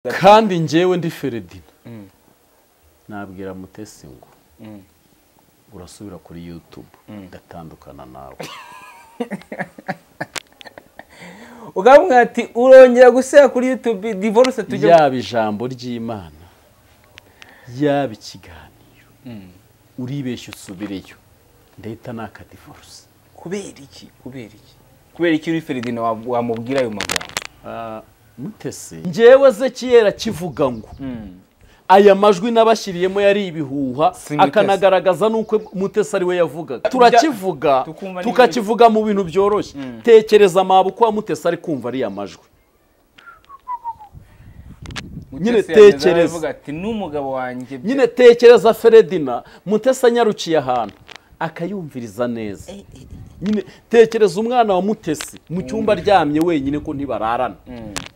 Kandi njyewe ndi Feredina nabwira Mutesi ngo urasubira kuri YouTube ndatandukana nawe. Ugamwe ati urongera guseba kuri YouTube divorce tujye. Yaba ijambo ry'Imana yaba ikiganiro uribeshya usubireyo ndahita naka divorce. Kubera iki? Kubera iki? Kubera iki uri Feredina wamubwira ayo magambo? Mutesi njyewe Zekiyera kivuga ngo aya majwi nabashyiriyemo yari ibihuha, akanagaragaza nuko Mutesi ari we yavugaga. Turakivuga tukakivuga mu bintu byoroshye. Tekereza mabu ko Mutesi ari kumva ari amajwi. Nyine tekereza ati n'umugabo wanjye. Nyine tekereza Feredina Mutesi anyarukiye ahantu akayumviriza neza. Nyine tekereza umwana wa Mutesi mu cyumba aryamye wenyine ko ntibararana,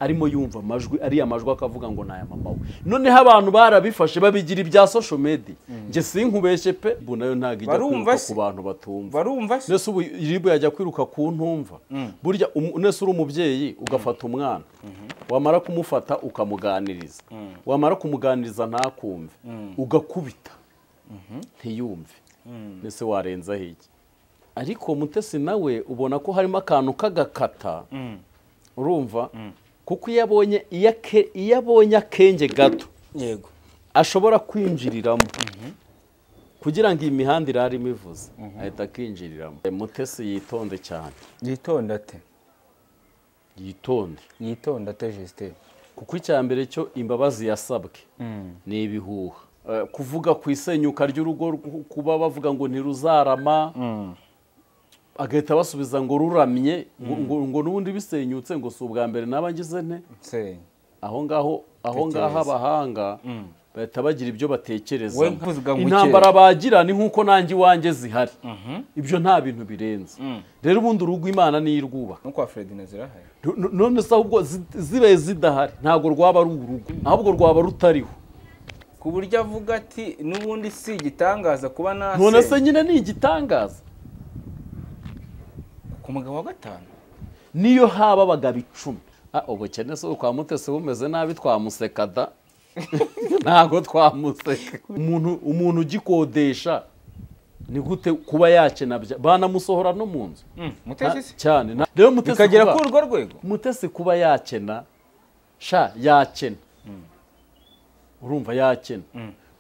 arimo yumva amajwi, ari amajwi akavuga ngo naya mama we. Noneho abantu barabifashe babigira ibya social media. Nge sinkubeshye pe, bu nayo ntago ijya kwiruka ku bantu batumva. Barumva se? Nese ubu iribu yajya kwiruka ku ntumva. Burya nese uri umubyeyi ugafata umwana, wamara kumufata ukamuganiriza, wamara kumuganiriza ntakumve, ugakubita ntiyumve, nese warenzaho iki? Ariko Mutesi nawe ubona ko harimo akantu kagakata, urumva, kuko iyo abonye akenge gato yego ashobora kwinjiriramo kugira ngo iyi mihanda irarimo ivuze ahita akinjiriramo. Mutesi yitonde cyane. Yitonde ate? Yitonde. Yitonde ate Justin? Kuko icya mbere cyo imbabazi yasabwe ni ibihuha. Kuvuga ku isenyuka ry'urugo, kuba bavuga ngo ntiruzarama, agahita basubiza ngo ruramye, ngo n'ubundi bisenyutse, ngo si ubwa mbere naba ngize nte. Aho ngaho abahanga bahita bagira ibyo batekereza. Intambara bagira ni nkuko nanjye iwanjye zihari, ibyo nta bintu birenze. Rero ubundi urugo Imana niyo irwubaka. No kwa Feredina zirahari. None se ahubwo zibaye zidahari ntabwo rwaba ari urugo, ahubwo rwaba rutariho. Ku buryo avuga ati n'ubundi si igitangaza kuba nase. None se nyine ni igitangaza ku mugabo wa gatanu niyo haba abagabo 10. Ubukene se kwa Mutesi bumeze nabi twamuseka da. Ntago twamuseka. Umuntu ugikodesha ni gute kuba yakena banamusohora no mu nzu? Mutesi cyane. Rero Mutesi bikagera ku urwo rwego. Mutesi kuba yakena sha yakena. Urumva yakena.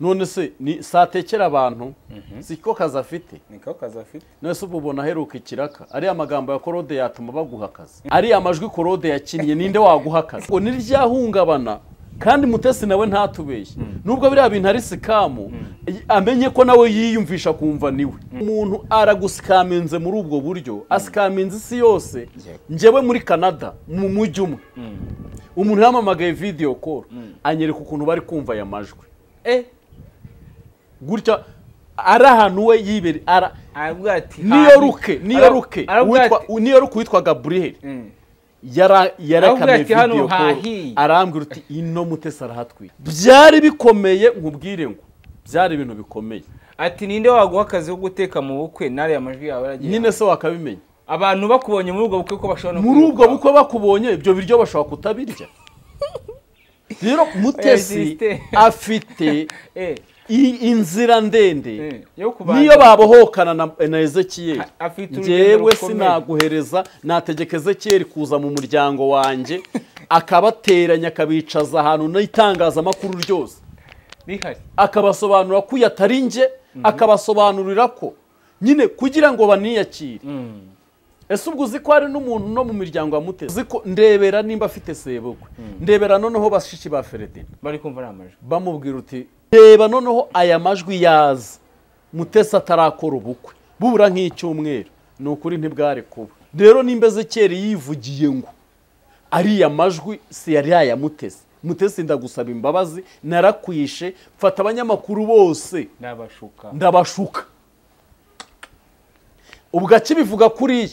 None se ni satekera abantu siko kazi afite? Niko kazi afite. None se ubona aheruka ikiraka, ari amagambo ya Korode yatuma baguha akazi, ari amajwi Korode yakinnye ninde waguha akazi? Ngo niryahungabana. Kandi Mutesi nawe ntatubeshye, nubwo biriya bintu ari sikamu, amenye ko nawe yiyumvisha kumva niwe. Umuntu aragusikaminze muri ubwo buryo, asikaminze isi yose. Njyewe muri Canada mu mujyi umwe, umuntu yamamagaye video call anyereka ukuntu bari kumva aya majwi. Gutya ari ahantu we yibere, Niyoruke witwa Gabriel yarakame video call arambwira uti ino Mutesi arahatwika. Byari bikomeye, nkubwire ngo byari ibintu bikomeye. Ati ninde waguha akazi ko guteka mu bukwe nari amajwi yawe aragiye. Nyine se wakabimenya? Abantu bakubonye muri ubwo bukwe ko bashobora no muri ubwo bukwe bakubonye ibyo biryo bashobora kutabirya. Rero Mutesi afite inzira ndende niyo babohokana na Ezekiyeli. Njyewe sinaguhereza, nategeka Ezekiyeli kuza mu muryango wanjye akabateranya akabicaza ahantu n'itangazamakuru ryose, akabasobanura ko atari nje, akabasobanurira ko nyine kugira ngo baniyakire. Ese ubwo uzi ko hari n'umuntu no mu miryango ya Mutesi uzi ko ndebera nimba afite sebukwe, ndebera noneho bashiki ba Feredina bari kumva ari amajwi, bamubwira uti reba noneho aya majwi yaza Mutesi atarakora ubukwe bubura nk'icyumweru, ni ukuri ntibwari kuba. Rero nimba Ezekiyeli yivugiye ngo ariya majwi si yari aya Mutesi, Mutesi ndagusaba imbabazi, narakwishe, mfata abanyamakuru bose ndabashuka. Ubwo akibivuga kuriya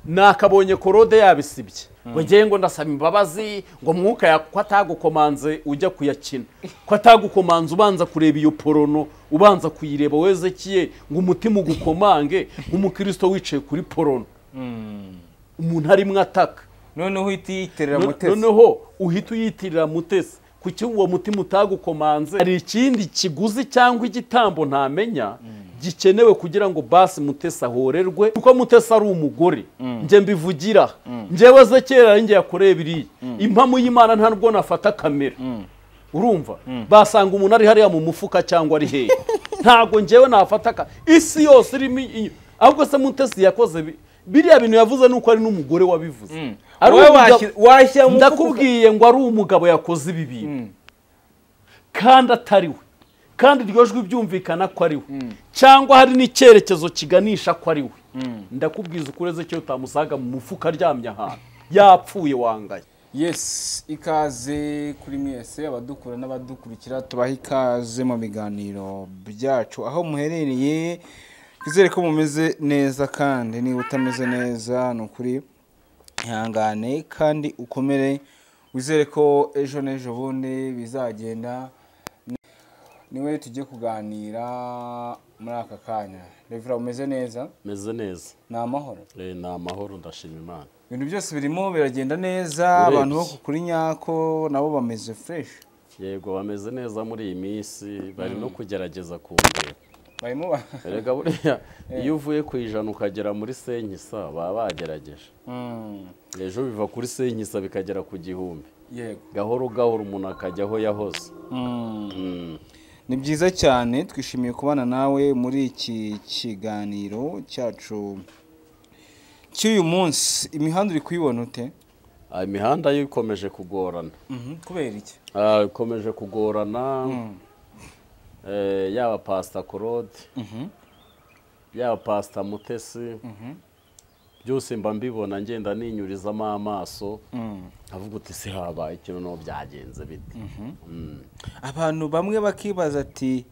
nakabonye Korode yabisibye, ngo ngiye ngo ndasaba imbabazi ngo mwuka ko atagukomanze ujya kuyakina, ko atagukomanze ubanza kureba iyo porono, ubanza kuyireba Wezekiye ngo umutima ugukomange nk'umukristo wicaye kuri porono, umuntu arimwe ataka. Noneho uhita uyitirira Mutesi. Noneho uhita uyitirira Mutesi. Kuki uwo mutima utagukomanze? Hari ikindi kiguzi cyangwa igitambo ntamenya gikenewe kugira ngo basi Mutesi ahorerwe, kuko Mutesi ari umugore. Nje mbivugira njyewe Zekera njye yakoreye biriya, impamu y'Imana nta nubwo nafata kamera. Urumva basanga umuntu ari hariya mu mufuka cyangwa ari hehe, ntago njyewe nafata isi yose irimo. Ahubwo se Mutesi yakoze biriya bintu yavuze nuko ari n'umugore wabivuze. Ndakubwiye ngo ari umugabo yakoze ibi bintu kandi atari we, kandi iryo jwi byumvikana ko ari we, cyangwa hari n'icyerekezo kiganisha ko ari we. Ndakubwiza ukureze cyo utamusaga mu mufuka aryamye ahantu yapfuye wangaye. Yes, ikaze kuri mwese abadukura n'abadukurikira, tubaha ikaze mu biganiro byacu aho muherereye. Twizere ko mumeze neza, kandi niba utameze neza ni ukuri ihangane kandi ukomere, wizere ko ejo n'ejo bundi bizagenda. Niwe tujye kuganira muri aka kanya. Revera, umeze neza? Meze neza. Ni amahoro? Ni amahoro, ndashima Imana. Ibintu byose birimo biragenda neza, abantu bo kuri nyako nabo bameze fresh. Yego, bameze neza muri iyi minsi, bari no kugerageza kundeba. Barimo erega buriya iyo uvuye ku 100 ukagera muri senkisa baba bagerageje. Ejo biva kuri senkisa bikagera ku 1000. Yego, gahoro gahoro umuntu akajya aho yahoze. Ni byiza cyane, twishimiye kubana nawe muri iki kiganiro cyacu cy'uyu munsi. Imihanda uri kuyibona ute? Imihanda yo ikomeje kugorana. Kubera iki? Ikomeje kugorana. Yaba Pastor Claude, yaba Pastor Mutesi, byose mba mbibona ngenda ninyurizamo amaso, avuga uti se habaye ikintu no byagenze bite? Abantu bamwe bakibaza ati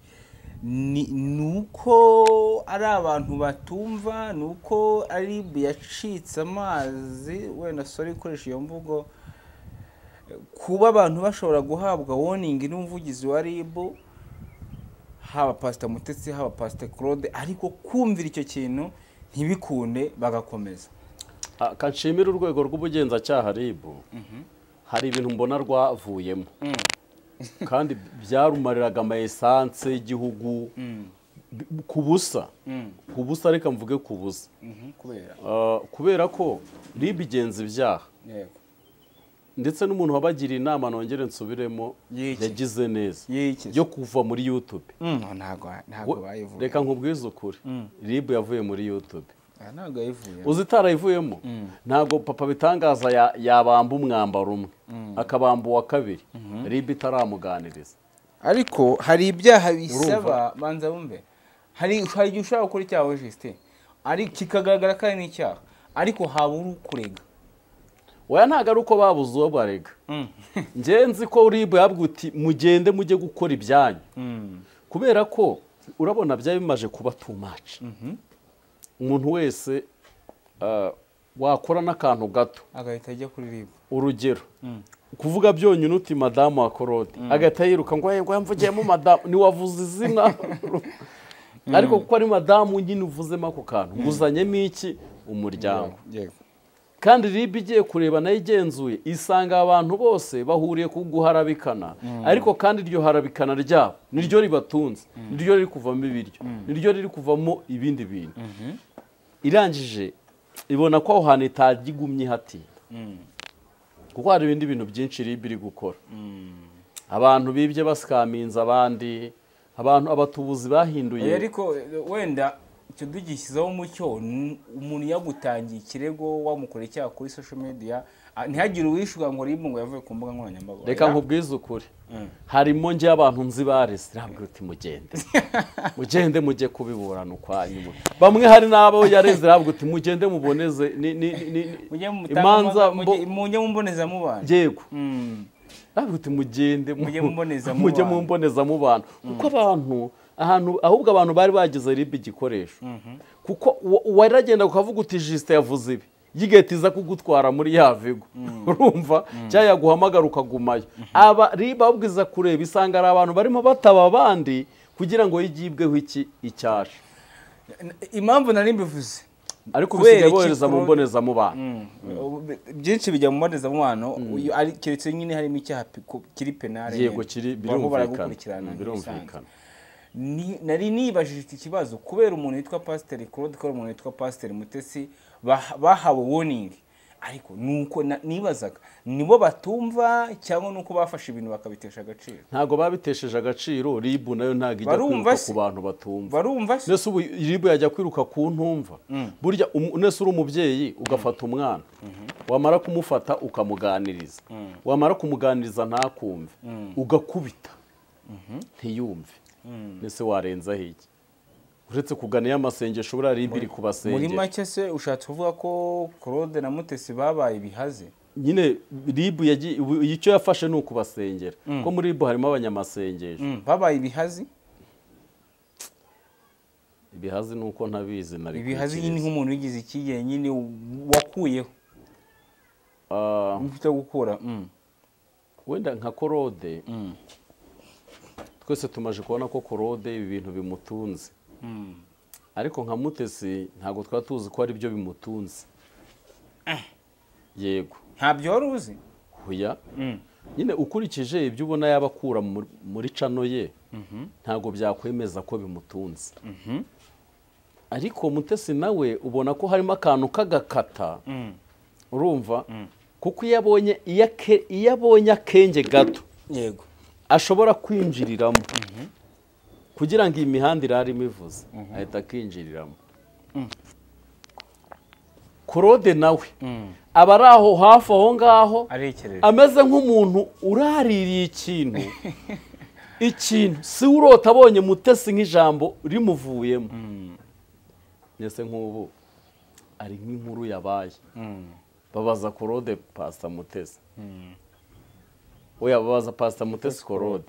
nuko ari abantu batumva, nuko ari yacitse amazi, wenda sorry ikoresha iyo mvugo, kuba abantu bashobora guhabwa warning n'umuvugizi wa RIB, haba Pastor Mutesi haba Pastor Claude, ariko kumvira icyo kintu ntibikunde bagakomeza. Kanshimira urwego rw'ubugenzacyaha RIB, hari ibintu mbona rwavuyemo kandi byarumariraga ama essence y'igihugu kubusa. Kubusa, reka mvuge kubusa. Kubera ko RIB igenza ibyaha. Yego. Ndetse n'umuntu wabagira inama nongere nsubiremo yagize neza yo kuva muri YouTube. Ntago bayivuye. Reka nkubwize ukuri, RIB yavuye muri YouTube. Ntago yayivuye. Uzitarayivuyemo ntago Papa Bitangaza yabamba umwambaro umwe akabamba uwa kabiri, RIB itaramuganiriza. Ariko hari ibyaha bisaba banza bumve. Hari igihe ushobora gukora icyaha Justin, ari kikagaragara kandi n'icyaha, ariko habura ukurega. Oya, ntago ari uko babuze uwo barega. Nje nzi ko RIB yabwiye uti mugende mujye gukora ibyanyu. Kubera ko urabona byari bimaje kuba too much. Umuntu wese wakora n'akantu gato agahita ajya kuri RIB. Urugero kuvuga byonyine uti madamu wa Claude, agahita yiruka ngo yamvugiyemo madamu, ni wavuze izina. Ariko kuko ari madamu nyine uvuzemo ako kantu, nguzanyemo iki? Umuryango. Kandi RIB igiye kureba nayo igenzuye isanga abantu bose bahuriye ku guharabikana, ariko kandi iryo harabikana ryabo niryo ribatunze, niryo riri kuvamo ibiryo, niryo riri kuvamo ibindi bintu. Irangije ibona ko aho hantu itagigumye hatinda, kuko hari ibindi bintu byinshi RIB iri gukora. Abantu bibye basikaminza abandi, abantu abatubuzi bahinduye. Ariko wenda icyo dugishyizeho umucyo, umuntu yagutangiye ikirego wamukora icyaha kuri social media, ntihagire uwishuka ngo RIB ngo yavuye ku mbuga nkoranyambaga. Reka nkubwize ukuri, harimo nje abantu nzi barese ntabwo uti mugende mugende mujye kubiburana ukwanyu. Bamwe hari nabo yareze ntabwo uti mugende muboneze imanza mujye mumboneza mubana. Yego, ntabwo uti mugende mujye mumboneza mubana, kuko abantu ahantu ahubwo abantu bari bagize RIB igikoresho. Kuko waragenda ukavuga uti Justin yavuze ibi, yigetiza kugutwara muri ya vigo, urumva cyangwa yaguhamagara ukagumayo. Aba RIB abwiza kureba isanga ari abantu barimo bataba abandi kugira ngo yigibweho iki icyasha. Impamvu nari mbivuze Ariko bisigaye bohereza mu mbonezamubano. Byinshi bijya mu mbonezamubano, keretse nyine harimo icyaha kiri penale. Yego, kiri, birumvikana. Nari nibajije iki kibazo kubera umuntu witwa Pasiteri Claude, kubera umuntu witwa Pasiteri Mutesi bahawe warning, ariko nuko nibazaga nibo batumva cyangwa nuko bafashe ibintu bakabitesha agaciro. Ntago babitesheje agaciro, RIB nayo ntago ijya kwiruka ku bantu batumva. Barumva se? Nese ubu RIB yajya kwiruka ku ntumva? Burya nese uri umubyeyi ugafata umwana, wamara kumufata ukamuganiriza, wamara kumuganiriza ntakumve, ugakubita ntiyumve, nese warenzaho iki? Uretse kugana y'amasengesho buriya RIB iri kubasengera. Muri make se ushatse kuvuga ko Claude na Mutesi babaye ibihaze? Nyine RIB icyo yafashe ni ukubasengera, ko muri RIB harimo abanyamasengesho. Babaye ibihazi? Ibihazi ni uko ntabizi nari. Ibihazi nyine nk'umuntu wigize ikigihe nyine wakuyeho. Ufite gukura. Wenda nka Claude, twese tumaje kubona ko Claude ibi bintu bimutunze. Ariko nka Mutesi ntabwo twaba tuzi ko ari byo bimutunze. Yego. Ntabyo wari uzi? Hoya. Nyine ukurikije ibyo ubona yabakura muri cano ye, ntabwo byakwemeza ko bimutunze. Ariko Mutesi nawe ubona ko harimo akantu k'agakata. Urumva? Kuko iyo abonye akenge gato, yego, ashobora kwinjiriramo. Kugira ngo iyi mihanda irarimo ivuze, ahita akinjiriramo. Claude nawe aba ari aho hafi aho ngaho, ameze nk'umuntu uraririye ikintu. Ikintu si urota abonye Mutesi nk'ijambo rimuvuyemo. Nese nk'ubu ari nk'inkuru yabaye. Babaza Claude Pastor Mutesi. Oya, babaza Pastor Mutesi Claude.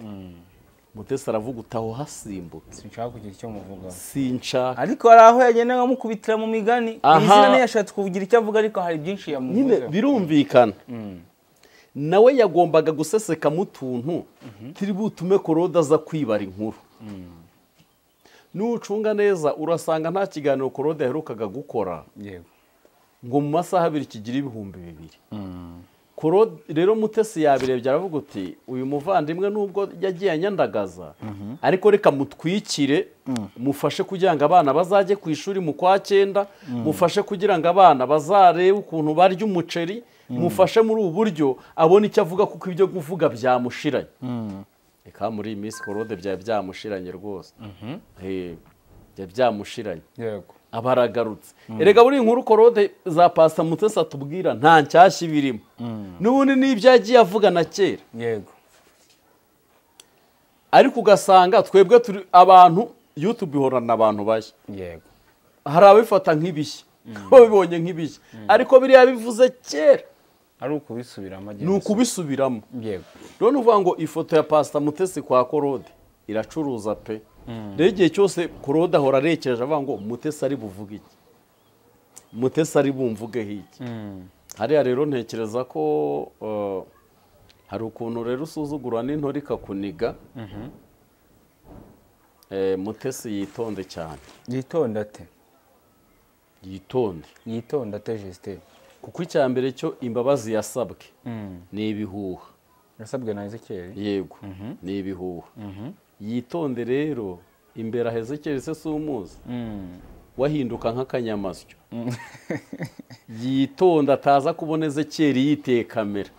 Mutesi aravuga utaho hasimbuka. Sinshaka kugira icyo muvuga. Sinshaka. Ariko hari aho yagendaga amukubitira mu migani. Izina ntiyashatse kugira icyo avuga, ariko hari byinshi yamuvuze. Nyine birumvikana. Nawe yagombaga guseseka mu tuntu tiri butume Claude aza kwibara inkuru. Nucunga neza urasanga nta kiganiro Claude yaherukaga gukora. Yego. Ngo mu masaha abiri kigira 2000. Claude rero Mutesi yabirebye aravuga uti uyu muvandimwe nubwo yagiye anyandagaza, ariko reka mutwikire, mufashe kugira ngo abana bazajye ku ishuri mu kwa 9, mufashe kugira ngo abana bazarebe ukuntu barya umuceri, mufashe muri ubu buryo abone icyo avuga kuko ibyo kuvuga byamushiranye. Reka muri iyi minsi Claude byaba byamushiranye rwose. Byaba byamushiranye. Yego. Abaragarutse. Erega buri inkuru Claude za Pastor Mutesi atubwira nta nshyashya ibirimo. N'ubundi n'ibyo yagiye avuga na kera. Yego. Ariko ugasanga twebwe turi abantu YouTube ihorana abantu bashya. Yego. Hari abifata nk'ibishya, babibonye nk'ibishya. Ariko biriya bivuze kera. Ari ukubisubiramo. Ni ukubisubiramo. Yego. Rero uvuga ngo ifoto ya Pastor Mutesi kwa Claude iracuruza pe. Rero igihe cyose Claude ahora arekereje avuga ngo Mutesi ari buvuge iki, Mutesi ari bumvugeho iki. Hariya rero ntekereza ko hari ukuntu rero usuzugura n'intore ikakuniga. Mutesi yitonde cyane. Yitonde ate? Yitonde. Yitonde ate Justin? Kuko icya mbere cyo imbabazi yasabwe ni ibihuha. Yasabwe na Ezekiel? Yego, ni ibihuha. Yitonde rero imbere Ezekiel se sumuzi wahinduka nk'akanyamasyo. Yitonda ataza kubona Ezekiel yiteye kamera,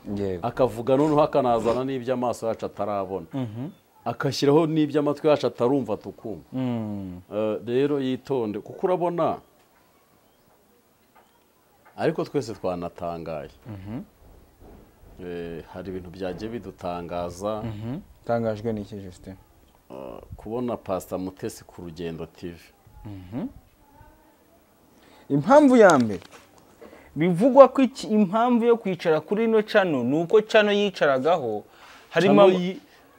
akavuga noneho akanazana n'ibyo amaso yacu atarabona, akashyiraho n'ibyo amatwi yacu atarumva tukumva. Rero yitonde kuko urabona, ariko twese twanatangaye. Hari ibintu byagiye bidutangaza. Tangajwe n'iki Justin? Kubona Pastor Mutesi ku Rugendo TV. Impamvu ya mbere bivugwa ko impamvu yo kwicara kuri ino cano nuko cano yicaragaho harimo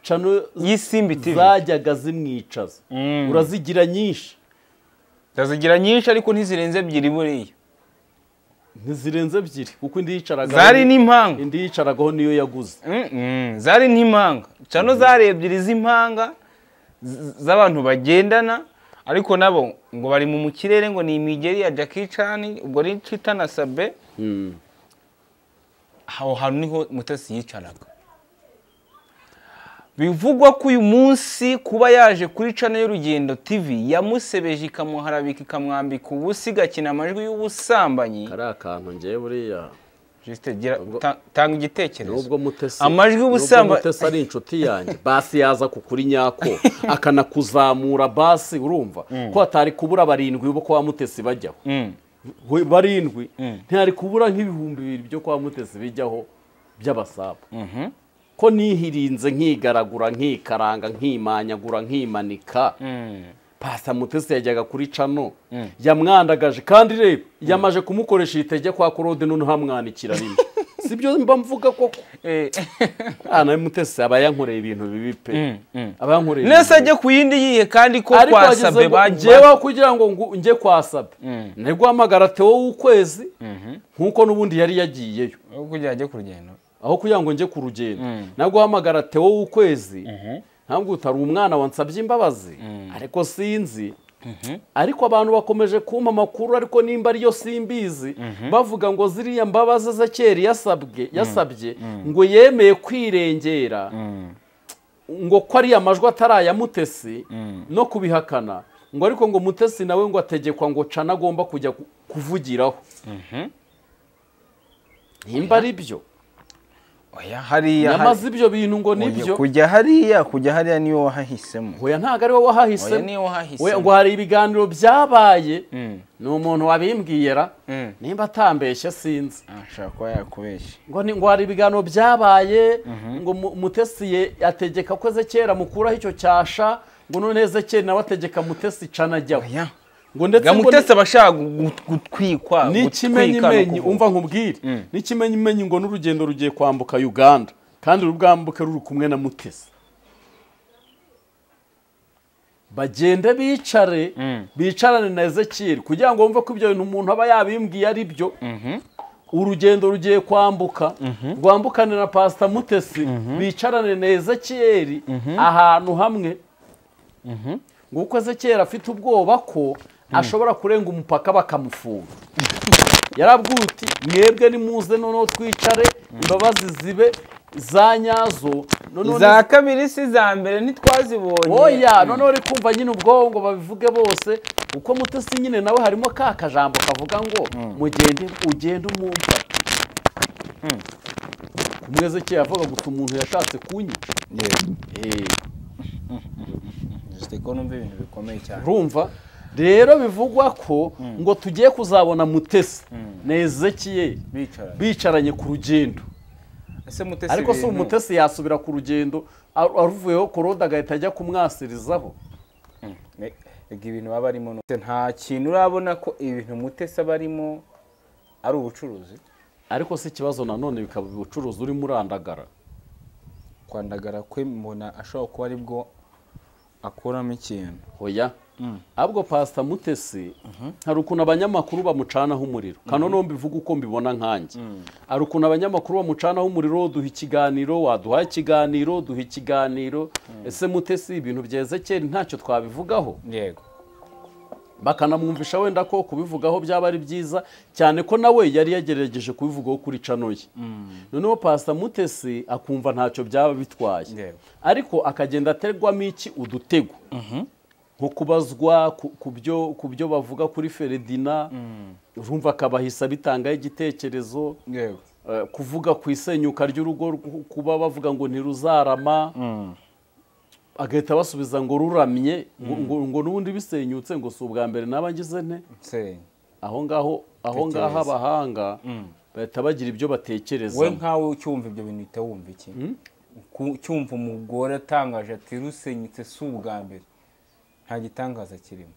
cano y'Isimbi TV zajyaga zimwicaza. Urazigira nyinshi. Ndazigira nyinshi ariko ntizirenze ebyiri buriya. Ntizirenze ebyiri kuko indi yicaragaho zari n'impanga. Indi yicaragaho niyo yaguze. Zari n'impanga. Cano zari ebyiri z'impanga z'abantu bagendana, Ariko nabo ngo bari mu kirere ngo ni imigeri ya Jackie Chan, ubwo ari Chita na Sabe. Aho hantu niho Mutesi yicaraga. Bivugwa ko uyu munsi kuba yaje kuri channel y'Urugendo TV yamusebeje ikamuharabika ikamwambika ubusa igakina amajwi y'ubusambanyi. Kari akantu ngewe buriya Juste gira tanga igitekerezo. Nubwo Mutesi amajwi y'ubusambanyi, Mutesi ari inshuti yanjye, basi yaza kukuri nyako akanakuzamura basi, urumva ko atari kubura barindwi bo kwa Mutesi bajyaho. Barindwi ntiyari kubura nk'ibihumbi 2 byo kwa Mutesi bijyaho by'abasaba. Ko nihirinze nkigaragura nkikaranga nkimanyagura nkimanika. Pasta Mutesi yajyaga kuri cano yamwandagaje, kandi reba yamaje kumukoresha itege kwa Claude none hamwanikira rimwe. Sibyo mba mvuga koko. Ana Mutesi aba yankoreye ibintu bibi pe. Aba yankoreye. Nese ajye kuyindi yihe kandi ko kwa Sabe bajewa kugira ngo nje kwa Sabe. Niguhamagara Theo w'ukwezi nkuko nubundi yari yagiyeyo. Kugira ajye ku rugendo. Aho kugira ngo nje ku rugendo. Naguhamagara Theo w'ukwezi. Ntabwo utari umwana wansabye imbabazi ariko sinzi. Ariko abantu bakomeje kumpa amakuru, ariko nimba ariyo simbizi, bavuga ngo ziriya mbabazi Ezekiyeli yasabye ngo yemeye kwirengera, ngo ko ari amajwi ataraya Mutesi no kubihakana, ngo ariko ngo Mutesi nawe ngo ategekwa ngo cana agomba kujya kuvugiraho. Nimba ari byo Oya hariya yamaze ibyo bintu ngo nibyo kujya hariya niyo wahahisemo. Oya ntago ari wowe wahahisemo. Oya niyo wahahisemo. Ngo hari ibiganiro byabaye ni umuntu wabimbwira nimba atambeshye sinzi. Ashaka kuba yakubeshye. Ngo hari ibiganiro byabaye ngo Mutesi ategeka ko Ezekiyeli amukuraho icyo cyasha, ngo none Ezekiyeli nawe ategeka Mutesi cana ajyaho. Ngo ndetse Mutesi abashaka gutwikwa n'ikimenyimenyi, umva nkubwire, n'ikimenyimenyi ngo n'urugendo rugiye kwambuka Uganda kandi rubwambuke ruri kumwe na Mutesi. Bagende bicare bicarane na Ezekiyeli kugira ngo wumve ko ibyo bintu umuntu aba yabimbwiye ari byo. Urugendo rugiye kwambuka rwambukane na Pastor Mutesi, bicarane na Ezekiyeli ahantu hamwe. Nguko Ezekiyeli afite ubwoba ko ashobora kurenga umupaka bakamufunga. Yarabwiye uti mwebwe nimuze noneho twicare imbabazi zibe za nyazo. Iza kabiri si za mbere ntitwazibonye. Oya noneho uri kumva nyine ubwo ngo babivuge bose, uko Mutesi nyine nawe harimo ka kajambo kavuga ngo mugende ugende umumfate. Kumwezekeye avuga guta umuntu yashatse kunyica. Ko numva ibintu bikomeye cyane. Urumva rero bivugwa ko ngo tugiye kuzabona Mutesi na Ezekiyeli bicaranye ku rugendo. Ariko si Mutesi yasubira ku rugendo aruvuyeho Claude agahita ajya kumwasirizaho. Ibintu baba barimo nta kintu urabona ko ibintu Mutesi aba arimo ari ubucuruzi. Ariko si ikibazo nanone bikaba ubucuruzi urimo urandagara. Kwandagara kwe mbona ashobora kuba ari bwo akuramo ikintu. Oya ahubwo Pastor Mutesi hari ukuntu abanyamakuru bamucanaho umuriro. Kano no mbivuga uko mbibona nkanjye. Hari ukuntu abanyamakuru bamucanaho umuriro, duha ikiganiro, waduha ikiganiro, duha ikiganiro. Ese Mutesi ibintu bya Ezekiyeli ntacyo twabivugaho? Yego. Bakanamwumvisha wenda ko kubivugaho byaba ari byiza cyane ko nawe yari yagerageje kubivugaho kuri cano ye. Noneho Pastor Mutesi akumva ntacyo byaba bitwaye. Ariko akagenda aterwamo iki udutego. Nko kubazwa kubyo bavuga kuri Feredina, urumva akabahisa bitangaho igitekerezo. Kuvuga ku isenyuka ry'urugo, kuba bavuga ngo ntiruzarama, agahita basubiza ngo ruramye, ngo n'ubundi bisenyutse ngo si ubwa mbere naba ngize nte. Aho ngaho abahanga bahita bagira ibyo batekereza. We nkawe ucyumva ibyo bintu uhita wumva iki? Ucyumva umugore atangaje ati rusenyutse si ubwa mbere, nta gitangaza kirimo.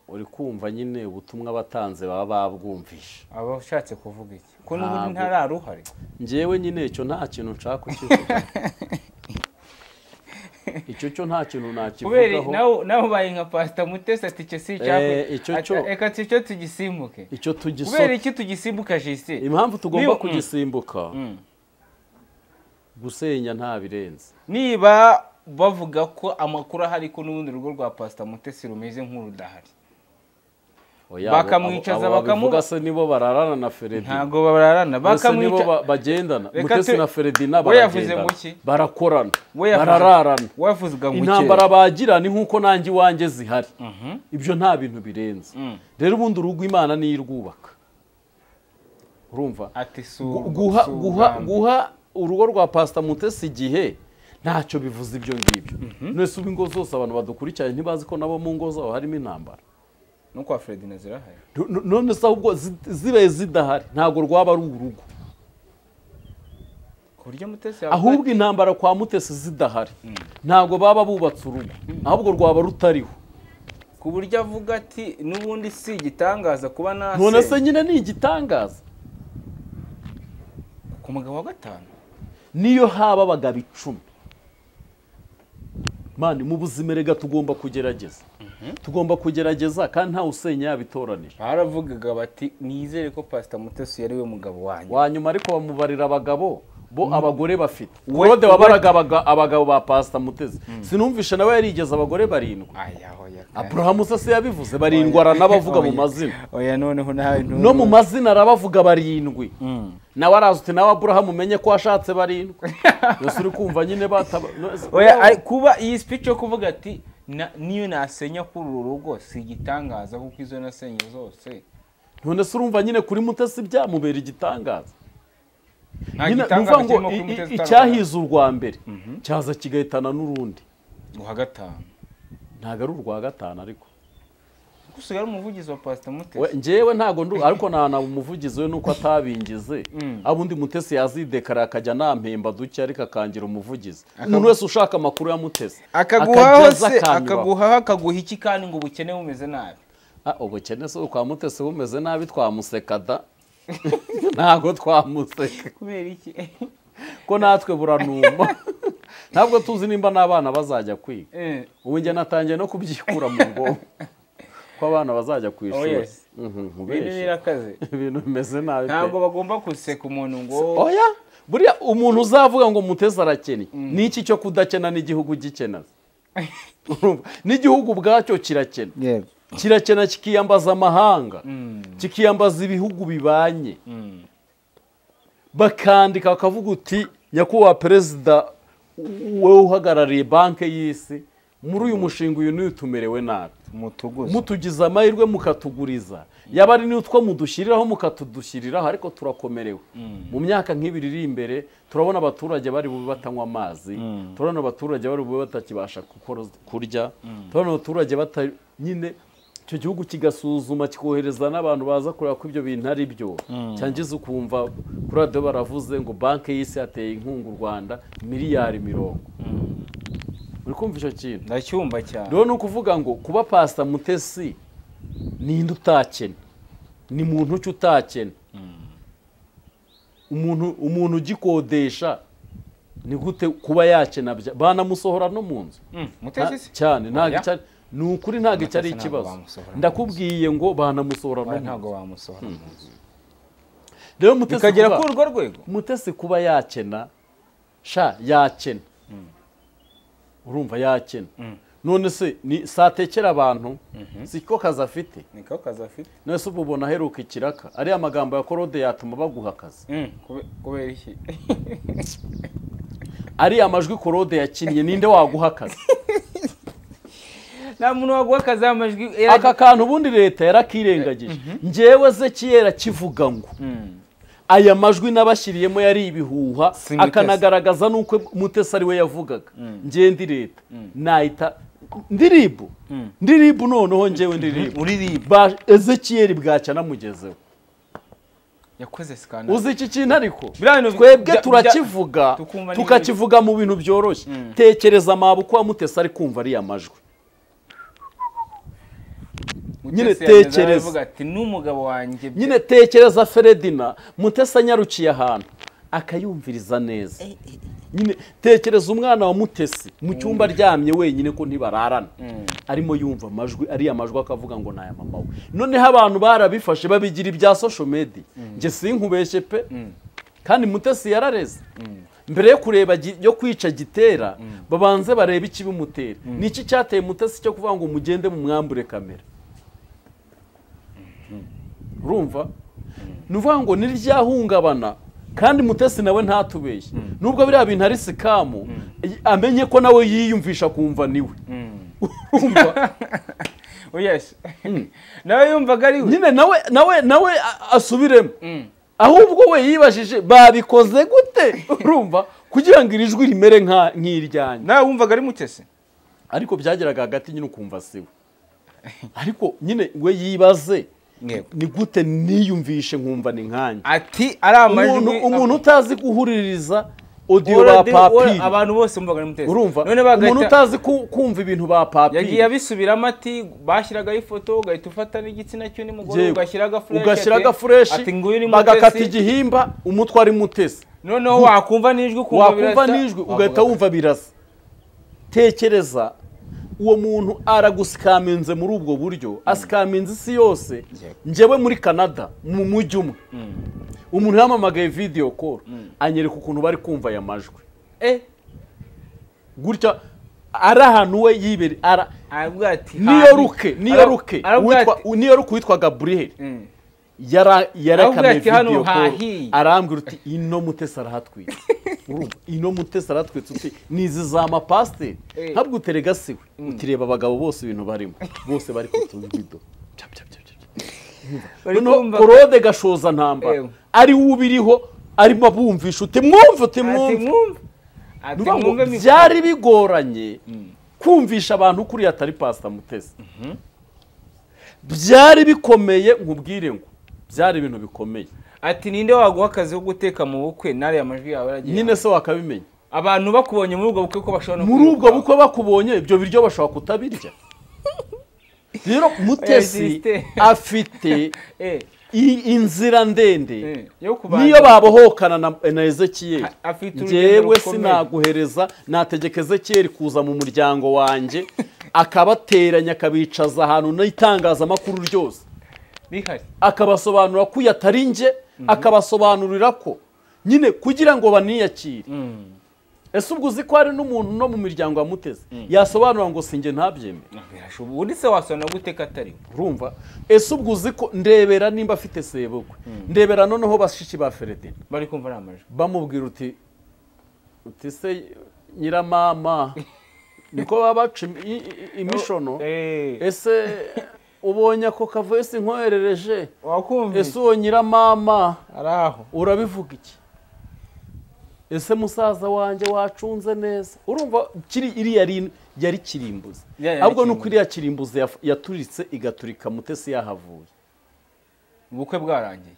Uri kumva nyine ubutumwa batanze baba babwumvishe. Aba ushatse kuvuga iki? Ko n'ubundi ntararuhare. Njyewe nyine icyo nta kintu nshaka kukivuga. Icyo cyo nta kintu nakivugaho. Kubera nawe ubaye nka Pastor Mutesi ati icyo si icyo, reka icyo tugisimbuke. Icyo tugisimbuke. Kubera iki tugisimbuka Justin? Impamvu tugomba kugisimbuka, gusenya nta birenze. Niba bavuga ko amakuru ahari ko n'ubundi rugo rwa Pastor Mutesi rumeze nk'urudahari. Bakamwicaza bakamuba se nibo bararana na Feredina. Ntago bararana, bakamwica bagendana. Mutesi na Feredina baragendana, barakorana, barararana. Intambara bagira ni nkuko nanjye iwanjye zihari. Ibyo nta bintu birenze. Rero ubundi urugo Imana niyo irwubaka. Urumva? Guha urugo rwa Pastor Mutesi igihe ntacyo bivuze ibyo ngibyo. None ubu ingo zose abantu badukurikiranye ntibazi ko nabo mu ngo zabo harimo intambara. No kwa Fredina zirahari. None se ahubwo zibaye zidahari ntago rwaba ari urugo. Kurya Mutesi ahubwo intambara kwa Mutesi zidahari ntago baba bubatse urugo, ahubwo rwaba rutariho. Ku buryo avuga ati nubundi si igitangaza kuba nase. None se nyine ni igitangaza ku mugabo wa gatanu niyo haba abagabo 10. Mani mu buzima rega tugomba kugerageza. Tugomba kugerageza kandi nta usenya yabitoranije. Baravugaga bati nizere ko Pastor Mutesi yari we mugabo wanyu. Wanyuma ariko bamubarira abagabo bo abagore bafite. Claude wabaraga abagabo ba Pastor Mutesi. Sinumvishe nawe yarigeze abagore 7. Abraham se yabivuze 7 aranabavuga mu mazina. Oya noneho nawe no mu mazina arabavuga 7. Nawe arazi uti nawe Abraham umenye ko washatse 7. Yose uri kumva nyine bataba. Oya kuba iyi speech yo kuvuga ati niyo nasenya kuri uru rugo si igitangaza kuko izo nasenye zose. None se urumva nyine kuri Mutesi byamubera igitangaza. Nyine uvuga ngo icyahize urwa mbere cyaza kigahitana n'urundi. Urwa gatanu. Ntago ari urwa gatanu ariko. Gusigara umuvugizi wa Pastor Mutesi. Njyewe ntago ndu ariko nana umuvugizi we nuko atabingize. Abundi Mutesi yazidekara akajya nampemba duke ariko akangira umuvugizi. Umuntu wese ushaka amakuru ya Mutesi akaguha se akaguha akaguha iki kandi ngo ubukene bumeze nabi. Ubukene se kwa Mutesi bumeze nabi twamuseka da. Ntago twamuseka. Kubera iki? Ko natwe buranuma. Ntabwo tuzi nimba n'abana bazajya kwiga. Ubu njye natangiye no kubyikura mu bwonko. Ko abana bazajya ku ishuri. Ibintu bimeze nabi. Ntabwo bagomba guseka umuntu ngo oya buriya umuntu uzavuga ngo Mutesi arakennye niki cyo kudakena n'igihugu gikena. N'igihugu ubwacyo kirakena. Kirakena kikiyambaza amahanga, kikiyambaza ibihugu bibanye. Bakandika bakavuga uti nyakubahwa perezida wowe uhagarariye banki y'isi muri uyu mushinga uyu n'uyu tumerewe nabi. Mutugize amahirwe mukatuguriza, yaba ari n'utwo mudushyiriraho mukatudushyiriraho ariko turakomerewe. Mu myaka nk'ibiri iri imbere turabona abaturage bari bube batanywa amazi, turabona abaturage bari bube batakibasha kurya, turabona abaturage nyine icyo gihugu kigasuzuma kikohereza n'abantu baza kureba ko ibyo bintu ari byo. Cyangiza ukumva kuri radio baravuze ngo banki y'isi yateye inkunga u Rwanda miliyari 40. Uri kumva icyo kintu? Ndacyumva cyane. Rero nukuvuga ngo kuba Pastor Mutesi ninde utakena? Ni muntu cyo utakena. Umuntu ugikodesha ni gute kuba yakena banamusohora no mu nzu? Mutesi cyane ntago cyane nukuri ntago cyari ikibazo. Ndakubwiye ngo banamusohora no mu nzu. Ntago bamusohora mu nzu. Rero Mutesi bikagera ku urwo rwego. Mutesi kuba yakena sha yakena. Urumva yakena. None se ni satekera abantu siko kazi afite. Niko kazi afite. None se ubona aheruka ikiraka ari amagambo ya Korode yatuma baguha akazi. Kubera iki? Ari amajwi Korode yakinnye ninde waguha akazi? Nta muntu waguha akazi amajwi. Aka kantu ubundi leta yarakirengagije. Njyewe Zekiyera kivuga ngo aya majwi nabashyiriyemo yari ibihuha akanagaragaza nuko Mutesi ari we yavugaga. Ngiye ndi leta nahita ndiribu ndiribu noneho njyewe ndiribu uririmba Ezekiel bwacya namugezeho yakoze skandal. Uzi iki kintu ariko twebwe turakivuga tukakivuga mu bintu byoroshye. Tekereza amabuko wa Mutesi ari kumva ari amajwi nyine tekereza ati n'umugabo wanjye nyine tekereza Feredina Mutesi anyarukiye ahantu akayumviriza neza. Nyine tekereza umwana wa Mutesi mu cyumba aryamye wenyine ko ntibararana arimo yumva amajwi ari amajwi akavuga ngo naya mama we. Noneho abantu barabifashe babigira ibya social media. Nge sinkubeshye pe. Kandi Mutesi yarareze. Mbere yo kureba yo kwica Gitera, babanze barebe ikibimutera. Niki cyateye Mutesi cyo kuvuga ngo mugende mu mwambure kamera? Urumva? Nuvuga ngo niryahungabana kandi Mutesi nawe ntatubeshye. Nubwo biriya bintu ari sikamu, amenye ko nawe yiyumvisha kumva niwe. Urumva? Yes. Nawe yumvaga ari we. Nyine nawe asubiremo. Ahubwo we yibajije babikoze gute? Urumva? Kugira ngo iri jwi rimere nk'iryanjye. Nawe wumvaga ari Mutesi? Ariko byageraga hagati nyine ukumva siwe. Ariko nyine we yibaze ni gute niyumvishe nkumva ni nkanjye. Ati ari amajwi umuntu utazi guhuririza audio ba papiri. Abantu bose bumvaga ari Mutesi. Urumva? Umuntu utazi kumva ibintu ba papiri. Yagiye abisubiramo ati bashyiragaho ifoto ugahita ufata n'igitsina cy'undi mugore ugashyiraga fresh. Ati nguyu ni Mutesi. Bagakata igihimba umutwe ari Mutesi. Noneho wakumva n'ijwi ukumva birasa. Wakumva n'ijwi ugahita wumva birasa. Tekereza uwo muntu aragusikaminze muri ubwo buryo, asikaminze isi yose. Njyewe muri Canada mu mujyi umwe, umuntu yamamagaye video call anyereka ukuntu bari kumva aya majwi. Gutya ari ahantu we yibere aravuga ati niyo ruke witwa Gabriel yarakame video call arambwira uti ino Mutesi arahatwitse. Urumva? Ino Mutesi aratwitse uti nizi za mapasiteri. Ntabwo uterega siwe utireba abagabo bose ibintu barimo bose bari kutubido. Noneho Korode gashoza ntambara ari ubiriho arimo abumvisha uti mwumve uti mwumve. Byari bigoranye kumvisha abantu kuri atari Pastor Mutesi. Byari bikomeye nkubwire ngo byari ibintu bikomeye. Ati ninde waguha akazi ko guteka mu bukwe nari amajwi yawe aragiye. Nyine se wakabimenya. Abantu bakubonye muri ubwo bukwe ko bashobora no muri ubwo bukwe bakubonye ibyo biryo bashobora kutabirya. Rero Mutesi afite inzira ndende niyo babohokana na Ezekiel. Njyewe sinaguhereza nategeka Ezekiel kuza mu muryango wanjye akabateranya akabicaza ahantu n'itangazamakuru ryose akabasobanura ko yatari nje, akabasobanurira ko nyine kugira ngo baniyakire. Ese ubwo uzi ko hari n'umuntu no mu miryango ya Mutesi yasobanura ngo sinjye ntabyemere? Ubundi se wasobanura gute ko atari we? Urumva? Ese ubwo uzi ko ndebera nimba afite sebukwe, ndebera noneho bashiki ba Feredina bari kumva ari amajwi bamubwira uti se nyiramama niko baba baca imishono, ese ubonye ako kavoice nkoherereje, ese uwo nyiramama araho urabivuga iki? Ese musaza wanjye wacunze neza? Urumva kiri iriya yari kirimbuzi. Ahubwo nuko iriya kirimbuzi yaturitse igaturika Mutesi yahavuye. Ubukwe bwarangiye.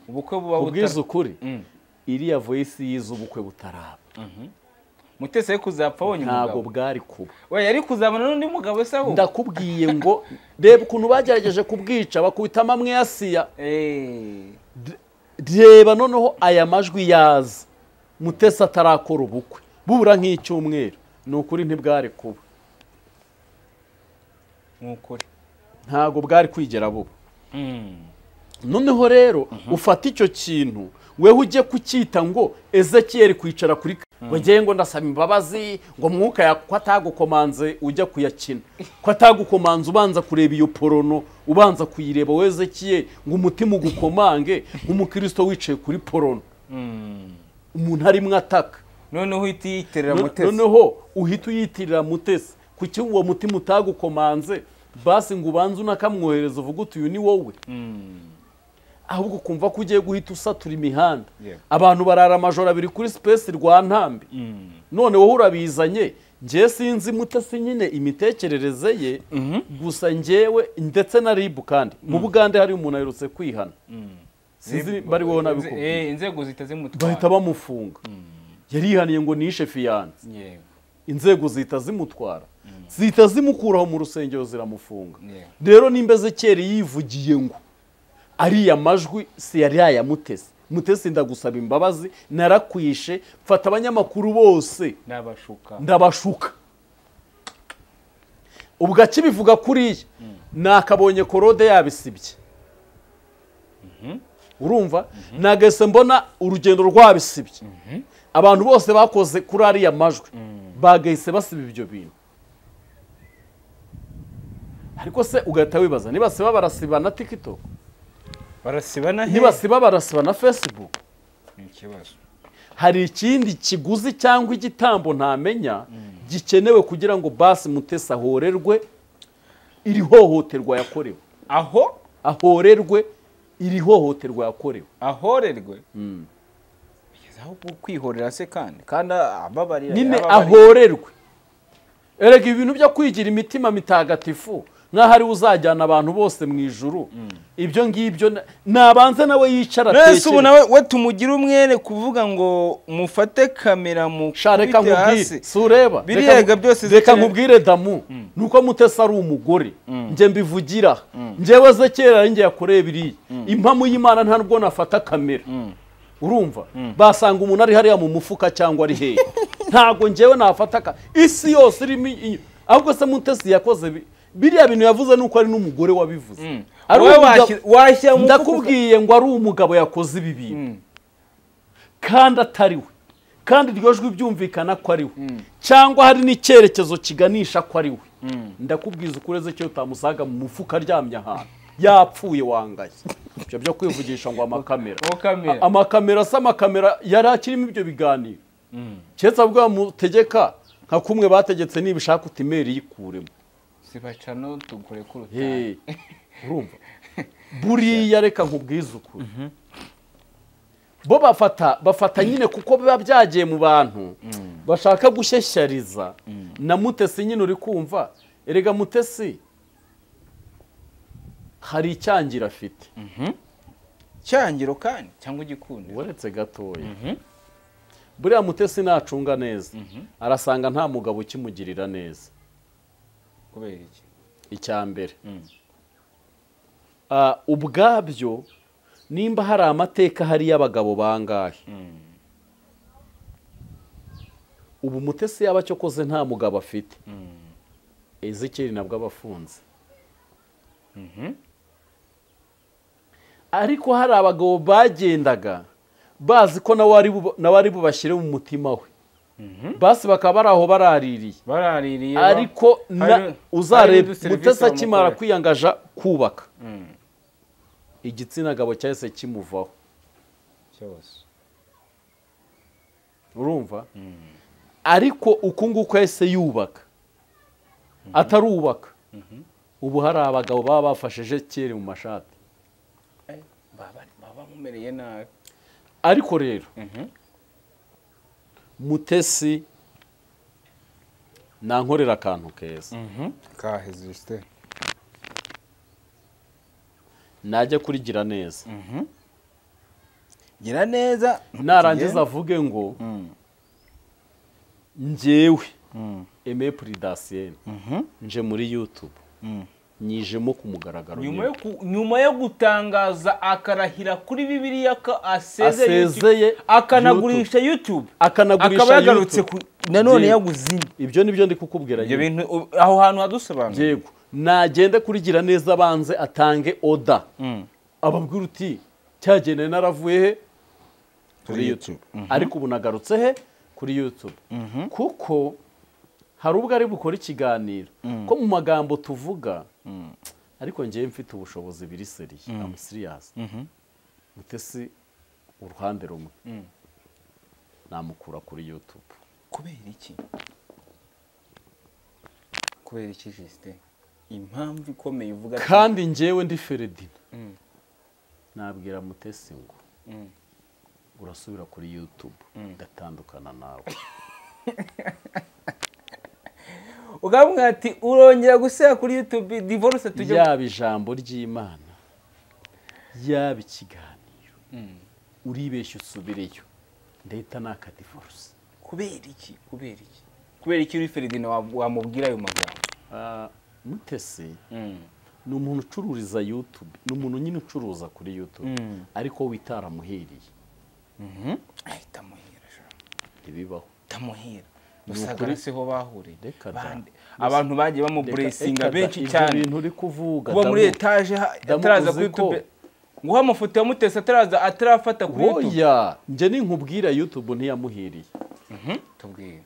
Ubukwe buba butari. Ukuri iriya voice yize ubukwe butaraba. Mutesi yari kuzapfa abonye umugabo. Ntabwo bwari kuba. We yari kuzabona n'undi mugabo se aho. Ndakubwiye ngo reba ukuntu bagerageje kubwica bakubitamo amwe ya Siya. Reba noneho aya majwi yaza Mutesi atarakora ubukwe bubura nk'icyumweru, ni ukuri ntibwari kuba. Nukuri ntabwo bwari kwigera buba. Noneho rero ufata icyo kintu wewe ujye kucyita ngo Ezekiel kwicara kuri ngo ngo ndasaba imbabazi ngo mwuka ko atagukomanze ujya kuyakina, ko atagukomanze ubanza kureba iyo porono, ubanza kuyireba we Ezekiel ngo umutima ugukomange nk'umukristo wicaye kuri porono. Umuntu arimwe ataka. Noneho uhita uyitirira Mutesi. Noneho uhita uyitirira Mutesi. Kuki uwo mutima utagukomanze basi ngo ubanze unakamwohereza uvuge uti uyu ni wowe? Ahubwo kumva ko ugiye guhita usatura imihanda. Abantu barara amajoro abiri kuri space rwa Ntambi. None wowe urabizanye. Njye sinzi Mutesi nyine imitekerereze ye, gusa njyewe ndetse na RIB kandi mu Bugande hari umuntu aherutse kwihana. Sinzi bari wowe nabikubwiye. Inzego zihita zimutwara. Bahita bamufunga. Yarihaniye ngo nishe fiyanse. Inzego zihita zimutwara. Zihita zimukuraho mu rusengero ziramufunga. Rero nimba Ezekiel yivugiye ngo ariya majwi si yari aya Mutesi. Mutesi ndagusaba imbabazi narakwishe, mfata abanyamakuru bose ndabashuka. Ubwo akibivuga kuriya nakabonye Korode yabisibye. Urumva? Nagese mbona urugendo rwabisibye. Abantu bose bakoze kuri ariya majwi bagahise basiba ibyo bintu. Ariko se ugahita wibaza nibasiba barasiba na TikTok, barasiba na he, nibasiba barasiba na Facebook. Ikibazo hari ikindi kiguzi cyangwa igitambo ntamenya gikenewe kugira ngo basi Mutesi ahorerwe iri hohoterwa yakorewe. Aho ahorerwe iri hohoterwa yakorewe, ahorerwe aho kwihorera se kandi ababarira nyine ahorerwe. Erega ibintu byo kwigira imitima mitagatifu nkaho ari uzajyana abantu bose mu ijuru, ibyo ngibyo nabanze nawe yicara atekere. Nese ubu nawe we tumugira umwere kuvuga ngo mufate kamera mu reka nkubwire, si ureba birega byose, reka nkubwire damu nuko Mutesi ari umugore nje mbivugira njyewe ze kera ari nge yakoreye biriya impamu y'Imana nta nubwo nafata kamera. Urumva basanga umuntu ari hariya mu mufuka cyangwa ari hehe, ntago njyewe nafata isi yose irimo. Ahubwo se Mutesi yakoze biriya bintu yavuze nuko ari n'umugore wabivuze. Ndakubwiye ngo ari umugabo yakoze ibi bintu kandi atari we, kandi iryo jwi byumvikana ko ari we, cyangwa hari n'icyerekezo kiganisha ko ari we. Ndakubwiza ukureze cyo utamusaga mu mufuka aryamye ahantu yapfuye wangaye. Ibyo byo kwivugisha ngo amakamera, amakamera asa amakamera yari akirimo ibyo biganiro. Keretse abwo mutegeka nka kumwe bategetse nibishaka utimeri yikuremo sibacano tugure kuruta. Urumva buriya reka nkubwize ukuri, bo bafata nyine kuko biba byagiye mu bantu bashaka gushyeshyariza. Na Mutesi nyine uri kumva, erega Mutesi hari icyangira afite. Cyangiro kandi cyangwa igikundiro uretse gatoya. Buriya Mutesi nacunga neza arasanga nta mugabo ukimugirira neza. Kubera iki? Icya mbere ubwabyo nimba hari amateka hari y'abagabo bangahe, ubu Mutesi yaba cyokoze nta mugabo afite, Ezekiel nabwo abafunze. Ariko hari abagabo bagendaga bazi ko nawe ari bubashyire mu mutima we, basi bakaba bari aho baraririye. Ariko uzareba Mutesi akimara kwiyangaja kubaka, igitsina gabo cyahise kimuvaho cyose. Urumva? Ariko uku nguku yahise yubaka, atarubaka ubu hari abagabo baba bafashije kera mu mashati baba mumereye nabi. Ariko rero Mutesi nankorera akantu keza kaheziste najya kurigira neza. Gira neza narangiza avuge ngo njyewe Aime Prudentienne nje muri YouTube nyijemo ku mugaragaro nyuma yo gutangaza akarahira kuri Bibiliya ko asezeye akanagurisha YouTube, akanagurisha yagarutse nanone yaguze ibyo nibyo ndi kukubwira ibyo bintu aho hantu hadusobanura. Yego nagende kurigira neza abanze atange order, ababwira uti cyagende naravuye he kuri YouTube, ariko ubu nagarutse he kuri YouTube. Kuko hari ubwo ari bukora ikiganiro ko mu magambo tuvuga, ariko ngiye mfite ubushobozi biri seriye, I'm serious. Mutesi uruhande rumwe namukura kuri YouTube. Kubera iki? Kubera iki Justin? Impamvu ikomeye uvuga kandi njyewe ndi Ferdinand nabwira Mutesi ngo urasubira kuri YouTube ndatandukana nawe. Ugamwe ati urongera gusera kuri YouTube divorce tujye. Yaba ijambo ry'Imana yaba ikiganiro uribeshya usubireyo ndahita naka divorce. Kubera iki? Kubera iki? Kubera iki uri Ferdinand wamubwira ayo magambo? Mutesi ni umuntu ucururiza YouTube, ni umuntu nyine ucuruza kuri YouTube ariko witaramuhiriye. Ahita muhira ntibibaho tamuhira usagara siho bahuriye abantu bagiye bamuburesinga benshi cyane. Ibintu uri kuvuga kuba muri etage ataraza kuri YouTube. Nguha amafoto ya Mutesi ataraza atarafata kuri YouTube. Oya, nje ninkubwira YouTube ntiyamuhiriye. Tubwire.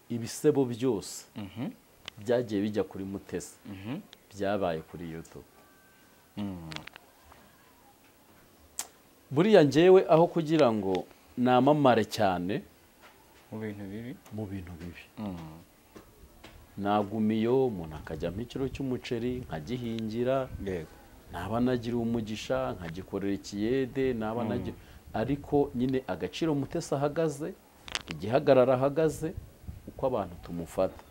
Ibisebo byose byagiye bijya kuri Mutesi byabaye kuri YouTube. Buriya njyewe aho kugira ngo namamare cyane mu bintu bibi, mu bintu bibi. Nagumiyo umuntu akajyamo ikiro cy'umuceri nkagihingira, yego, naba nagira umugisha nkagikorera ikiyede, naba nagira, ariko nyine agaciro Mutesi ahagaze, igihagarara ahagaze, uko abantu tumufata.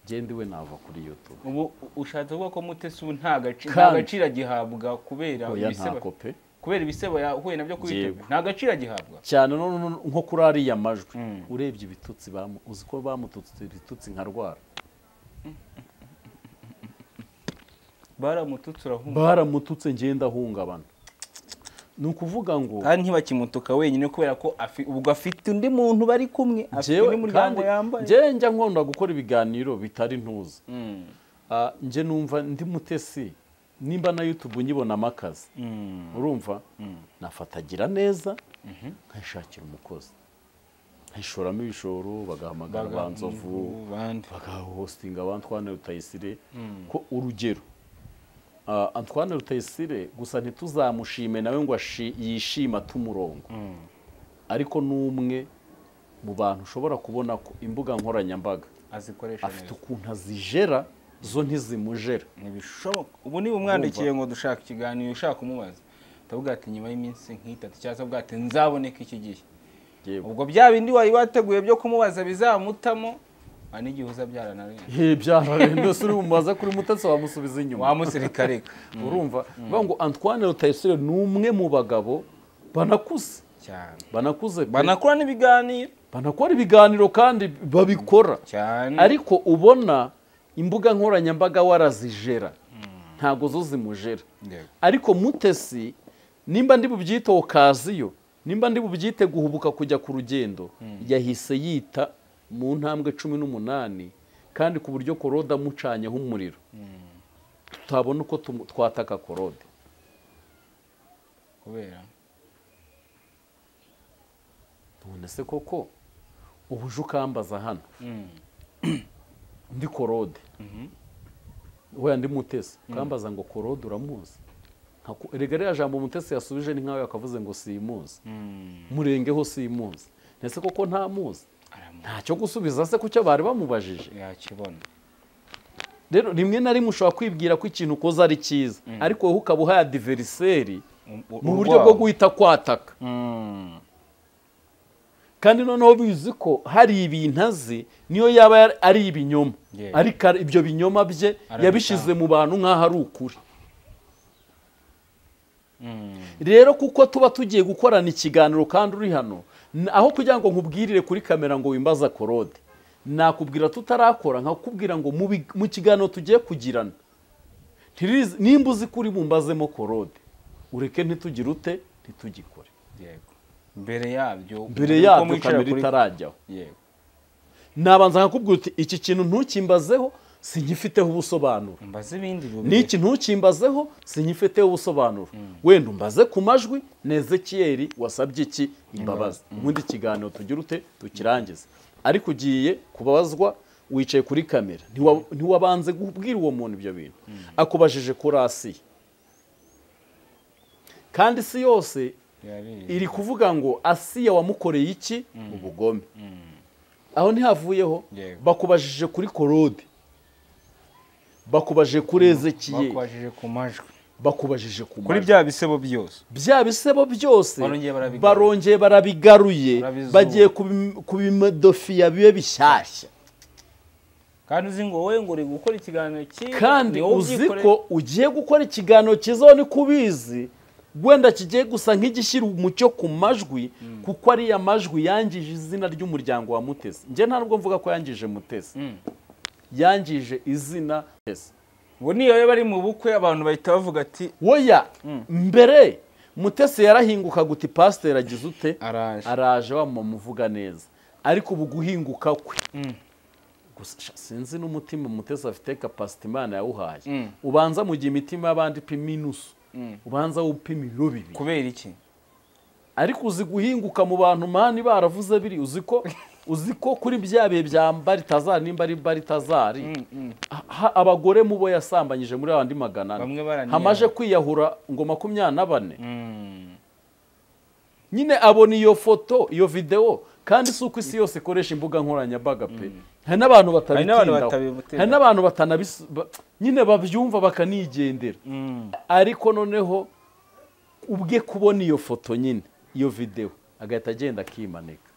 Gende we nava kuri YouTube. Ubu ushatse kuvuga ko Mutesi ubu nta gaciro agihabwa kubera ibisebo, kubera ibisebo yahuye nabyo kuri YouTube, nta gaciro agihabwa cyane. Nko kuri ariya majwi urebye ibitutsi uzi ko bamututse ibitutsi nka rwara, baramututse urahunga, baramututse ngenda ahungabana. Ni ukuvuga ngo kandi ntibakimutuka wenyine kubera ko ubwo afite undi muntu bari kumwe, afite undi muryango yambaye. Njye njya nkunda gukora ibiganiro bitari ntuzi. Njye numva ndi Mutesi, nimba na YouTube nyibonamo akazi, urumva nafatagira neza nkashakira umukozi, nkishoramo ibishoro, bagahamagara Banzovu, bagahostinga Antoine Rutayisire. Ko urugero Antoine Rutayisire gusa ntituzamushime nawe ngo yishima tumurongo, ariko n'umwe mu bantu ushobora kubona ko imbuga nkoranyambaga azikoresha neza, afite ukuntu azijera zo ntizimujera. Ntibishoboka. Ubu niba umwandikiye ngo dushaka ikiganiro ushaka kumubaza, ndavuga ati nyuma y'iminsi nk'itatu cyangwa bwa ati nzaboneka iki gihe, ubwo bya bindi wari wateguye byo kumubaza bizamutamo n'igihe uza byaranarenze. Byararenze, uri bumubaza kuri Mutesi wamusubiza inyuma, wamusirikare. Urumva bavuga ngo Antoine Rutayisire ni umwe mu bagabo banakuze cyane, banakuze, banakora n'ibiganiro, banakora ibiganiro kandi babikora cyane, ariko ubona imbuga nkoranyambaga warazijera, ntago zo zimujera. Ariko Mutesi nimba ndi bubyite okaziyo, nimba ndi bubyite guhubuka kujya ku rugendo, yahise yita mu ntambwe 18, kandi ku buryo Korode amucanyeho umuriro tutabona uko twataka Korode. Kubera none se koko ubuje ukambaza hano ndi Korode, we ndi Mutesi, ukambaza ngo Korode uramuzi, erega ririya jambo Mutesi yasubije ni nkaho yakavuze ngo simuzi, murengeho simuzi, ndetse koko ntamuzi, ntacyo gusubiza se kucyo bari bamubajije yakibona. Rero rimwe na rimwe ushobora kwibwira ko ikintu ukoze ari cyiza, ariko wowe ukaba uhaye adversary mu buryo bwo guhita kwataka. Kandi noneho bizi ko hari ibintu azi, niyo yaba ari ibinyoma, ariko ibyo binyoma bye yabishize mu bantu nk'aho ari ukuri. Rero kuko tuba tugiye gukorana ikiganiro kandi uri hano, aho kugira ngo nkubwirire kuri kamera ngo wimbaza Korode, nakubwira tutarakora nkakubwira ngo mu kiganiro tugiye kugirana, nimba uzi kuri bumbazemo Korode, ureke ntitugire ute, ntitugikore. Yego, mbere yabyo kamera itarajyaho, yego, nabanza nkakubwira uti iki kintu ntukimbazeho sinyifiteho ubusobanuro, mbaze ibindi, n'iki ntukimbazeho sinyifiteho ubusobanuro, wenda umbaze ku majwi na Ezekiyeli wasabye iki imbabazi, ubundi ikiganiro tugira ute tukirangize. Ariko ugiye kubabazwa wicaye kuri kamera, ntiwabanze kubwira uwo muntu ibyo bintu, akubajije kuri Asiya, kandi isi yose iri kuvuga ngo Asiya wamukoreye iki ubugome, aho ntihavuyeho. Bakubajije kuri Korode, bakubajije kuri Ezekiyeli, bakubajije ku majwi, bakubajije ku majwi, kuri bya bisebo byose, bya bisebo byose barongeye barabigaruye, bagiye kubimodofiya bibe bishyashya. Kandi uzi ngo wowe ngo uri gukora ikiganiro cyiza, kandi uzi ko ugiye gukora ikiganiro cyiza, ni kubizi wenda kigiye gusa nk'igishyira umucyo ku majwi, kuko ariya majwi yangije izina ry'umuryango wa Mutesi. Njye ntabwo mvuga ko yangije Mutesi, yangije izina Mutesi. Ubu niyo bari mu bukwe abantu bahita bavuga ati woya mbere Mutesi yarahinguka guti pasiteri agize ute, araje wamuvuga neza, ariko ubu guhinguka kwe Gusa sinzi n'umutima Mutesi afite capacity Imana yawuhaye. Ubanza mu gihe imitima y'abandi ipima inusu, ubanza upima ibiro bibiri. Kubera iki? Ariko uzi guhinguka mu bantu mani baravuze biri, uzi ko kuri bya bihe bya Baritazari, nimba ari Baritazari, abagore mubo yasambanyije muri abandi 400 hamaje kwiyahura ngo 24. Nyine abona iyo foto, iyo video, kandi si uko isi yose ikoresha imbuga nkoranyambaga pe. Hari n'abantu batabitindaho, hari n'abantu batanabis nyine babyumva bakanigendera. Ariko noneho ubwe kubona iyo foto nyine, iyo video, agahita agenda akimanika.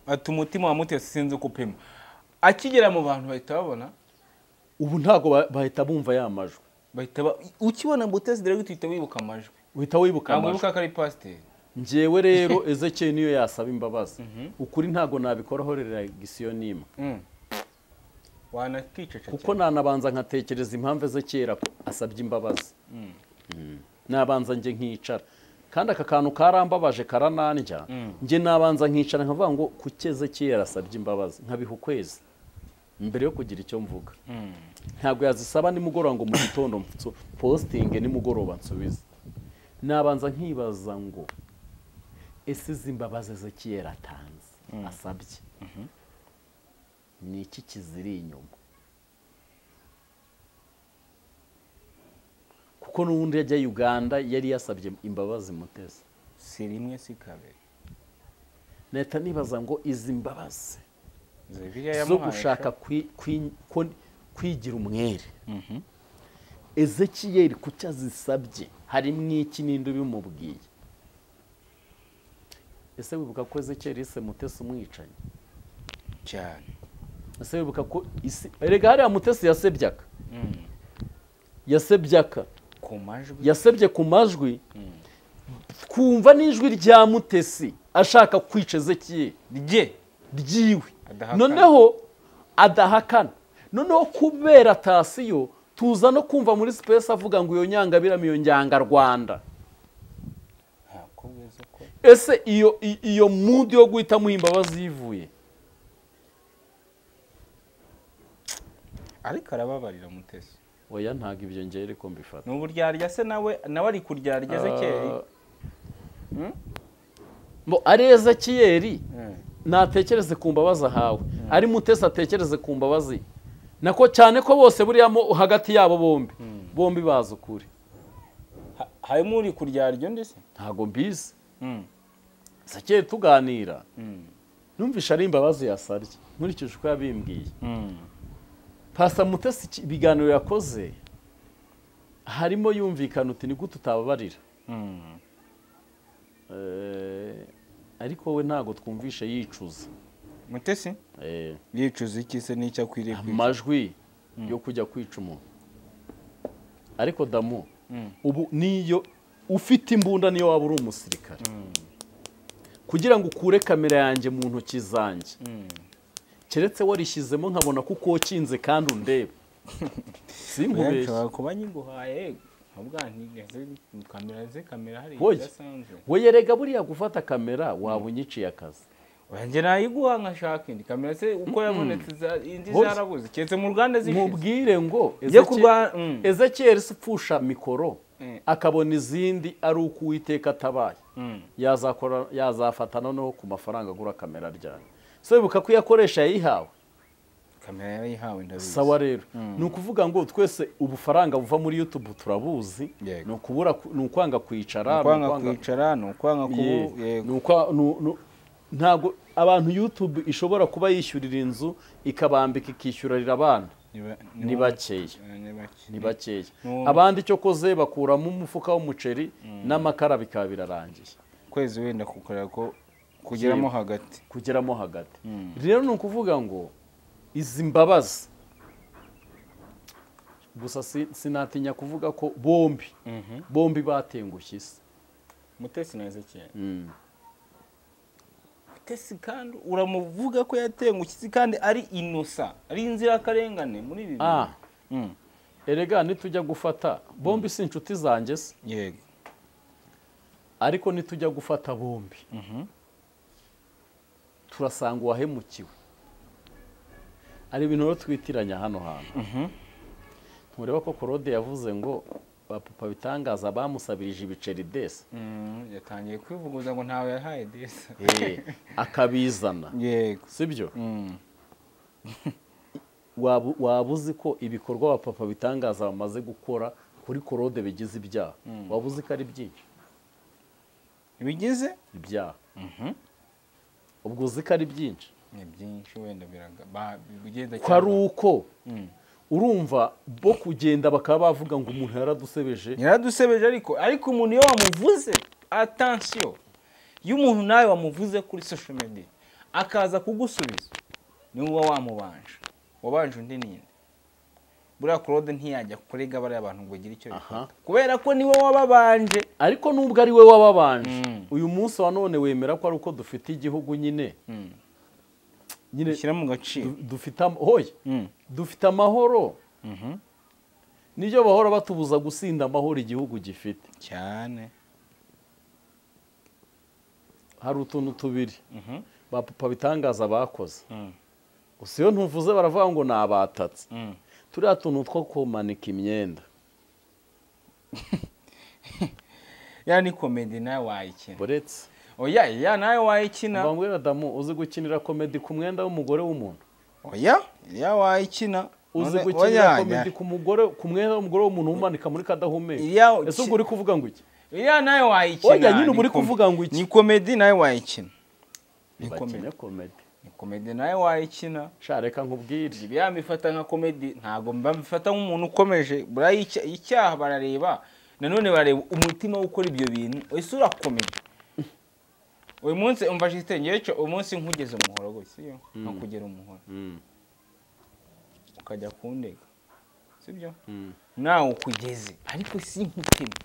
Ati umutima wa Mutesi sinzi uko upima. Akigera mu bantu bahita babona, ubu ntago bahita bumva ya majwi. Bahita ukibona Mutesi direct uhita wibuka amajwi. Uhita wibuka amajwi. Ntabwo wibuka ko ari pasiteri. Njyewe rero Ezekiel niyo yasaba imbabazi. Ukuri ntago nabikoraho reaction nimwe. Wanakicecekera. Kuko nanabanza nkatekereza impamvu Ezekiel asabye imbabazi. Nabanza nje nkicara. Kandi aka kantu karambabaje karananjya, nje nabanza nkicara nkavuga ngo kuki Ezekiel asabye imbabazi, nkabiha ukwezi mbere yo kugira icyo mvuga. Ntabwo yazisaba nimugoroba ngo mu gitondo posting nimugoroba nsubize. Nabanza nkibaza ngo ese izi mbabazi Ezekiel atanze asabye ni iki kiziri inyuma? Kuko n'ubundi yajya Uganda yari yasabye imbabazi Mutesi, si rimwe si kabiri. Nahita nibaza ngo izi mbabazi zo gushaka kwigira umwere, Ezekiel kuki azisabye harimo iki n'indi bimubwiye? Ese wibuka ko Ezekiel yise Mutesi umwicanyi cyane? Ese wibuka ko isi erega hariya Mutesi yasebyaka, yasebyaka ku majwi, yasebye ku majwi, twumva n'ijwi rya Mutesi ashaka kwica Ezekiel rye ryiwe, noneho adahakana. Noneho kubera tasiyo tuza no kumva muri space avuga ngo iyo nyangabirama, iyo njyanga Rwanda. Ese iyo mood yo guhita muha imbabazi yivuye? Ariko arababarira Mutesi. Oya ntago ibyo ngiye ariko mbifata. Ni uburyarya se nawe ari kuryarya Ezekiel? Bo ari Ezekiel natekereze ku mbabazi ahawe, ari Mutesi atekereze ku mbabazi. Nako cyane ko bose buriya hagati yabo bombi bombi bazi ukuri. Harimo uri kuryarya undi se? Ntago mbizi. Ezekiel tuganira numvisha ari imbabazi yasabye nkurikije uko yabimbwiye. Pastor Mutesi ibiganiro yakoze harimo yumvikana uti ni gute utababarira. Ariko we ntago twumvishe yicuza. Mutesi? Yicuza iki se n'icyo akwiriye kwicuza? Amajwi yo kujya kwica umuntu. Ariko damu ubu niyo ufite imbunda niyo waba uri umusirikare, kugira ngo ukure kamera yanjye mu ntoki zanjye, keretse warishyizemo nkabona kuko ukinze kandi undeba, sinkubeshye. Kuba nyiguhaye nkabwa nti kamera ze kamera hari idasanzwe. We yerega buriya gufata kamera waba unyiciye akazi. Wanjye nayiguha nkashaka indi kamera se uko yabonetse indi zarabuze keretse mu Rwanda zishize. Mubwire ngo Ezekiel upfusha mikoro akabona izindi ari uko Uwiteka atabaye, yazakora yazafata noneho ku mafaranga agura kamera ryane. So wibuka ko yakoresha yayihawe, kamera yarayihawe ndabizi. Sawa rero ni ukuvuga ngo twese ubufaranga buva muri YouTube turabuzi, ni ukubura, ni ukwanga kwicara, ni ukwanga kubu, yego, ntago abantu YouTube ishobora kuba yishyurira inzu ikabambika ikishyurira abana ni bakeya, ni bakeya. Abandi cyo koze bakuramo umufuka w'umuceri n'amakara bikaba birarangiye. Kwezi wenda kukorera ko kugeramo hagati, kugeramo hagati. Rero ni ukuvuga ngo izi mbabazi gusa sinatinya kuvuga ko bombi bombi batengushye isi. Mutesi na Ezekiel. Mutesi kandi uramuvuga ko yatengushye isi kandi ari innocent, ari inzirakarengane muri ibi bintu. Erega nitujya gufata bombi si inshuti zanjye se? Yego. Ariko nitujya gufata bombi turasanga uwahemukiwe. Ari ibintu rero twitiranya hano hantu. Ntureba ko Claude yavuze ngo ba papa bitangaza bamusabirije ibiceri desi. Yatangiye kwivuguza ngo ntawe yahaye desi. Akabizana. Yego. Sibyo? Waba uzi ko ibikorwa ba papa bitangaza bamaze gukora kuri Claude bigize ibyaha. Waba uzi ko ari byinshi? Bigize ibyaha. Ubwo uzi ko ari byinshi? Ni byinshi wenda bigenda ko ari uko urumva bo kugenda bakaba bavuga ngo umuntu yaradusebeje. Yaradusebeje ariko umuntu iyo wamuvuze, attention, iyo umuntu nawe wamuvuze kuri social media akaza kugusubiza ni uba wamubanje. Wabanje undi ninde? Buriya Claude ntiyajya kurega bariya abantu ngo agire icyo bifata kubera ko niwe wababanje. Ariko nubwo ari we wababanje, uyu munsi wa none wemera ko ari uko dufite igihugu nyine nyine shyira mu gaciro, dufite hoye dufite amahoro. Nibyo bahora batubuza gusinda amahoro igihugu gifite cyane. Hari utuntu tubiri ba papa bitangaza bakoze. Gusa iyo ntuvuze baravuga ngo nabatatse. Turiya tuntu two kumanika imyenda. Ya ni comedy nawe wayikina. Buretse. Oya ya nawe wayikina. Mbambwira Adamu, uzi gukinira comedy ku mwenda w'umugore w'umuntu? Oya ya wayikina. Uzi gukinira comedy ku mugore ku mwenda w'umugore w'umuntu umanika muri kadahumeka? Ese ubwo uri kuvuga ngo iki? Ya nawe wayikina. Oya nyine uri kuvuga ngo iki? Ni comedy nawe wayikina. Ni comedy. Ni comedy nawe wayikina. Sha reka nkubwire. Ibi yamifata nka comedy ntago mbamfata nk'umuntu ukomeje. Buriya icyaha barareba nanone bareba umutima wo gukora ibyo bintu. Ese urakomeje? Uyu munsi umva jitenge cyo umunsi nkugeze umuhoro gutyo iyo nkakugera umuhoro. Ukajya kundega. Sibyo? Nawe ukugeze ariko si nkutema.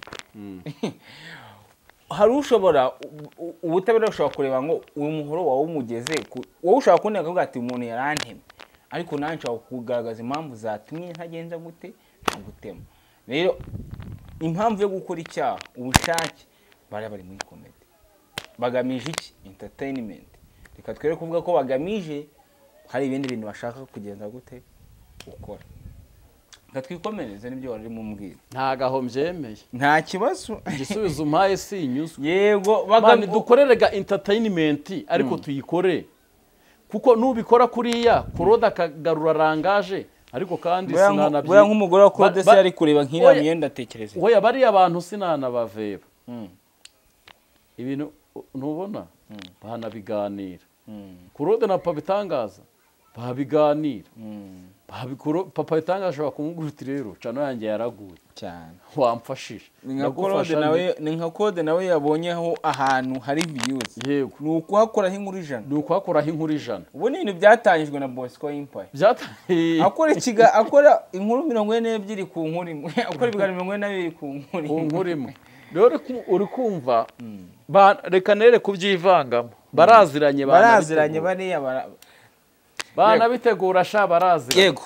Hari ushobora ubutabera ushobora kureba ngo uyu muhoro wawe umugeze wowe ushobora kundega ukavuga ati umuntu yarantemye ariko nanjye nshobora kugaragaza impamvu zatumye ntagenza gute ntagutema. Rero impamvu yo gukora icyaha ubushake bari muri comedy bagamije iki? Entertainment. Reka twere kuvuga ko bagamije hari ibindi bintu bashaka kugenza gute ukora. Reka twikomereze nibyo wari mumbwira. Nta gaho mbyemeye. Nta kibazo. Igisubizo umpaye sinyuzwe. Yego dukorerega entertainment ariko tuyikore. Kuko nubikora kuriya Claude akagarura rangaje ariko kandi sinanabyi. Buriya nk'umugore wa Claude se yari kureba nk'iriya myenda atekereza. Oya bariya abantu sinanabaveba. Ibintu ntubona banabiganira. Claude na papa bitangaza babiganira. Papa bitangaza ashobora kumubwira uti rero cano yanjye yaraguye cyane wamfashije. Ni nka Claude nawe yabonyeho ahantu hari views. Yego. Ni ukuhakoraho inkuru 100. Ni ukuhakoraho inkuru 100. Ubu ni ibintu byatangijwe na Bosco Empire. Akora inkuru 42 ku nkuru imwe. Akora ibiganiro 42 ku nkuru imwe. Ku nkuru imwe. Rero uri kumva reka nere kubyivangamo. Baraziranye bariya banabitegura sha baraziranye. Yego.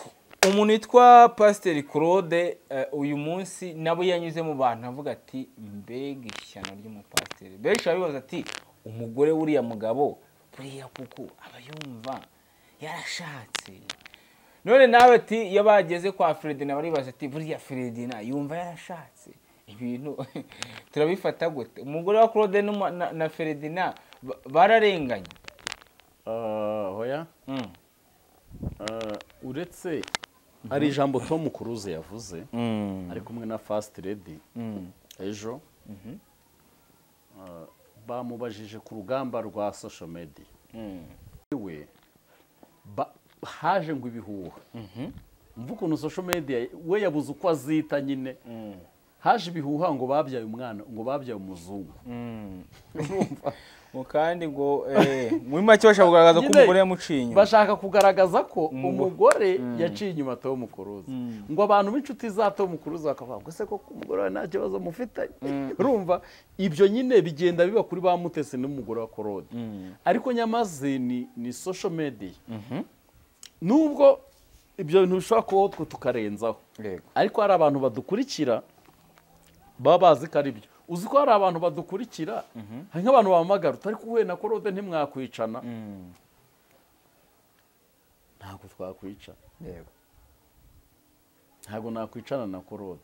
Umuntu witwa Pasiteri Claude uyu munsi nabo yanyuze mu bantu avuga ati mbega ishyano ry'umupasiteri. Benshi babibaza ati umugore wuriya mugabo buriya kuko aba yumva yarashatse. None nawe ati iyo bageze kwa Ferdinand baribaza ati buriya Ferdinand yumva yarashatse. Ibintu turabifata gute? Umugore wa Claude na Ferdinand bararenganye. Hoya. Uretse ari ijambo Tom Cruise yavuze ari kumwe na First Lady ejo bamubajije ku rugamba rwa social media. We haje ngo ibihuha. Mvuga ukuntu social media we yabuze uko azita nyine. Haje ibihuha ngo babyaye umwana ngo babyaye umuzungu. Kandi ngo muri make bashaka kugaragaza ko umugore yamuciye inyuma. Bashaka kugaragaza ko umugore yaciye inyuma Tom Cruise. Ngo abantu b'inshuti za Tom Cruise bakavuga ngo se koko umugore we nta kibazo mufitanye. Urumva ibyo nyine bigenda biba kuri ba Mutesi n'umugore wa Claude. Ariko nyamaze ni social media. Nubwo ibyo bintu bishobora kubaho twe tukarenzaho. Ariko hari abantu badukurikira baba bazi ko ari byo. Uzi ko hari abantu badukurikira hari nk'abantu bahamagara utari kuhuye na Claude ntimwakwicana. Ntabwo twakwica. Yego. Ntabwo nakwicana na Korode.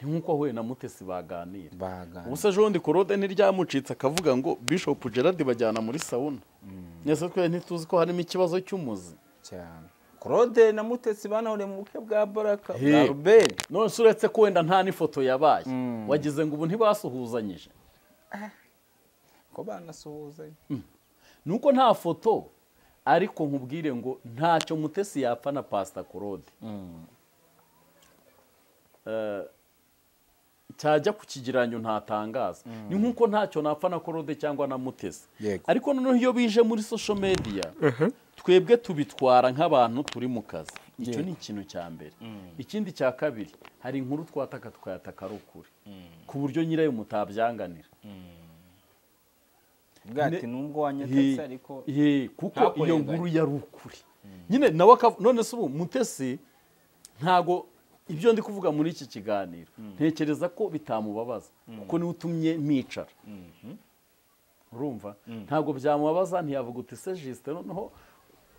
Ni nkuko ahuye na Mutesi baganira. Baganira. Ubuse ejo bundi Korode ntiryamucitse akavuga ngo Bishop Gerard bajyana muri sauna. Nese twe ntituzi ko harimo ikibazo cy'umuzi. Cyane. Korode na Mutesi banahuriye mu bukwe bwa Baraka bwa Robert. None se uretse ko wenda nta n'ifoto yabaye. Wagize ngo ubu ntibasuhuzanyije. Ko banasuhuzanye. Nuko nta foto ariko nkubwire ngo ntacyo Mutesi yapfa na Pastor Korode. Cyajya ku kigereranyo ntatangaza. Ni nkuko ntacyo napfa na Korode cyangwa na Mutesi. Ariko noneho iyo bije muri social media twebwe tubitwara nk'abantu turi mu kazi. Icyo ni ikintu cya mbere. Ikindi cya kabiri, hari inkuru twataka tukayataka ari ukuri. Ku buryo nyirayo mutabyanganira. Bwati nubwo wanyatatse ariko kuko iyo nkuru yari ukuri. Nyine nawe none se ubu Mutesi ntago ibyo ndi kuvuga muri iki kiganiro ntekereza ko bitamubabaza kuko niwe utumye micara. Urumva ntago byamubabaza, ntiyavuga uti se Justin noneho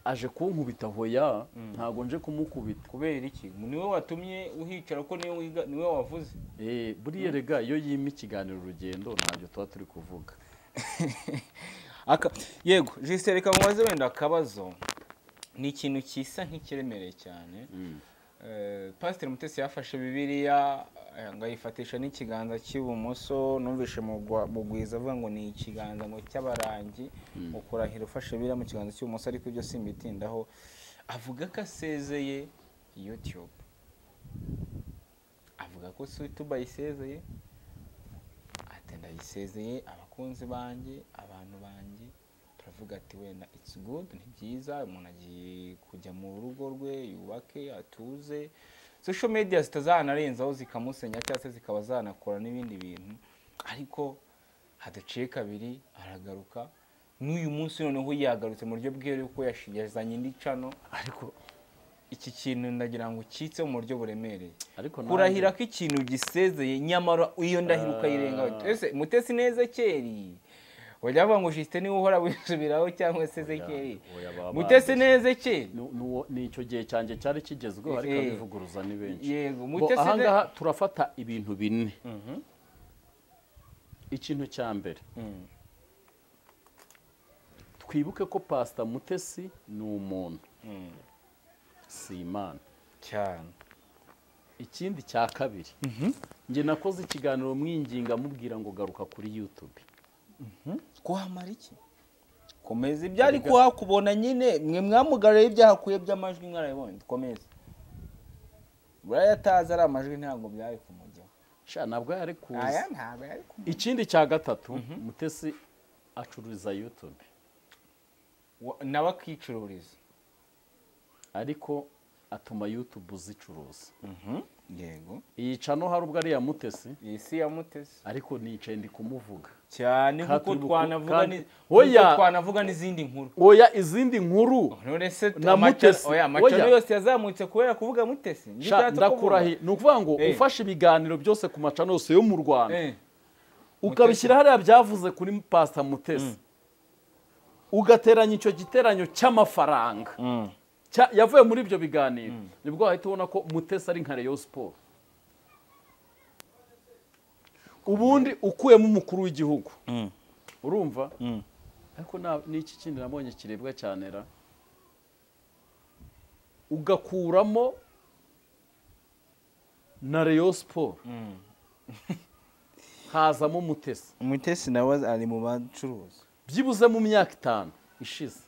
aje kunkubita hoya, ntago nje kumukubita. Kubera iki? Niwe watumye uhicara ko niwe wavuze. Buriya rega iyo yima ikiganiro urugendo ntabyo tuba turi kuvuga. Yego Justin, reka mubaze wenda akabazo. Ni ikintu kisa nk'ikiremereye cyane. Pastor Mutesi yafashe Bibiliya ngo ayifatisha n'ikiganza cy'ibumoso, numvishe mugwiza avuga ngo ni ikiganza ngo cy'abarangi, ukurahira ufashe Bibiliya mu kiganza cy'ibumoso, ariko ibyo simbitindaho. Avuga ko asezeye YouTube, avuga ko YouTube ayisezeye, ati ndayisezeye abakunzi banjye, abantu banjye. Turavuga ati wenda it's good, ni byiza, umuntu agiye kujya mu rugo rwe yubake atuze, social media zitazanarenzaho zikamusenya cyangwa se zikaba zanakora n'ibindi bintu. Ariko hadaciye kabiri aragaruka, n'uyu munsi noneho yagarutse mu buryo bweruye ko yazanye indi cano. Ariko iki kintu ndagira ngo ukitse mu buryo buremereye. Ariko kurahira ko ikintu gisezeye nyamara iyo ndahiro ukayirengaho. Ese Mutesi neza keri wajya bavuga ngo Justin niwe uhora wisubiraho cyangwa se Ezekeri. Mutesi neza Ezekeri. Ni icyo gihe cyanjye cyari kigezweho ariko abivuguruza ni benshi. Yego, Mutesi aha ngaha turafata ibintu bine. Ikintu cya mbere, twibuke ko Pastor Mutesi ni umuntu, si Imana cyane. Ikindi cya kabiri, njye nakoze ikiganiro mwinginga mubwira ngo garuka kuri YouTube. Kuhamara iki? Komeza ibyo ari kuhakubona nyine, mwe mwamugareye ibyahakuye by'amajwi mwarabibonye. Komeza. Buraya atazi ari amajwi ntabwo byari kumujyaho. Sha ntabwo yari kuza. Aya ntabwo yari kumujyaho. Ikindi cya gatatu, Mutesi acururiza YouTube. Nawe akicururiza. Ariko atuma YouTube zicuruza. Yego. Iyi cano hari ubwo ari ya Mutesi. Iyi si ya Mutesi. Ariko nicaye ndi kumuvuga. Cyane kuko twanavuga ni twanavuga n'izindi nkuru. Oya izindi nkuru. None se na Mutesi. Oya amacano yose yazamutse kubera kuvuga Mutesi. Ndakurahi. Ni ukuvuga ngo ufashe ibiganiro byose ku macano yose yo mu Rwanda. Ukabishyira hariya byavuze kuri Pastor Mutesi. Ugateranya icyo giteranyo cy'amafaranga. Yavuye muri ibyo biganiro nibwo wahita ubona ko Mutesi ari nka Rayon Sport. Ubundi ukuyemo umukuru w'igihugu, urumva ariko n'iki kindi nabonye kirebwa cyane ra, ugakuramo na Rayon Sport hazamo Mutesi. Mutesi nawe ari mu bacuruzi byibuze mu myaka 5 ishize.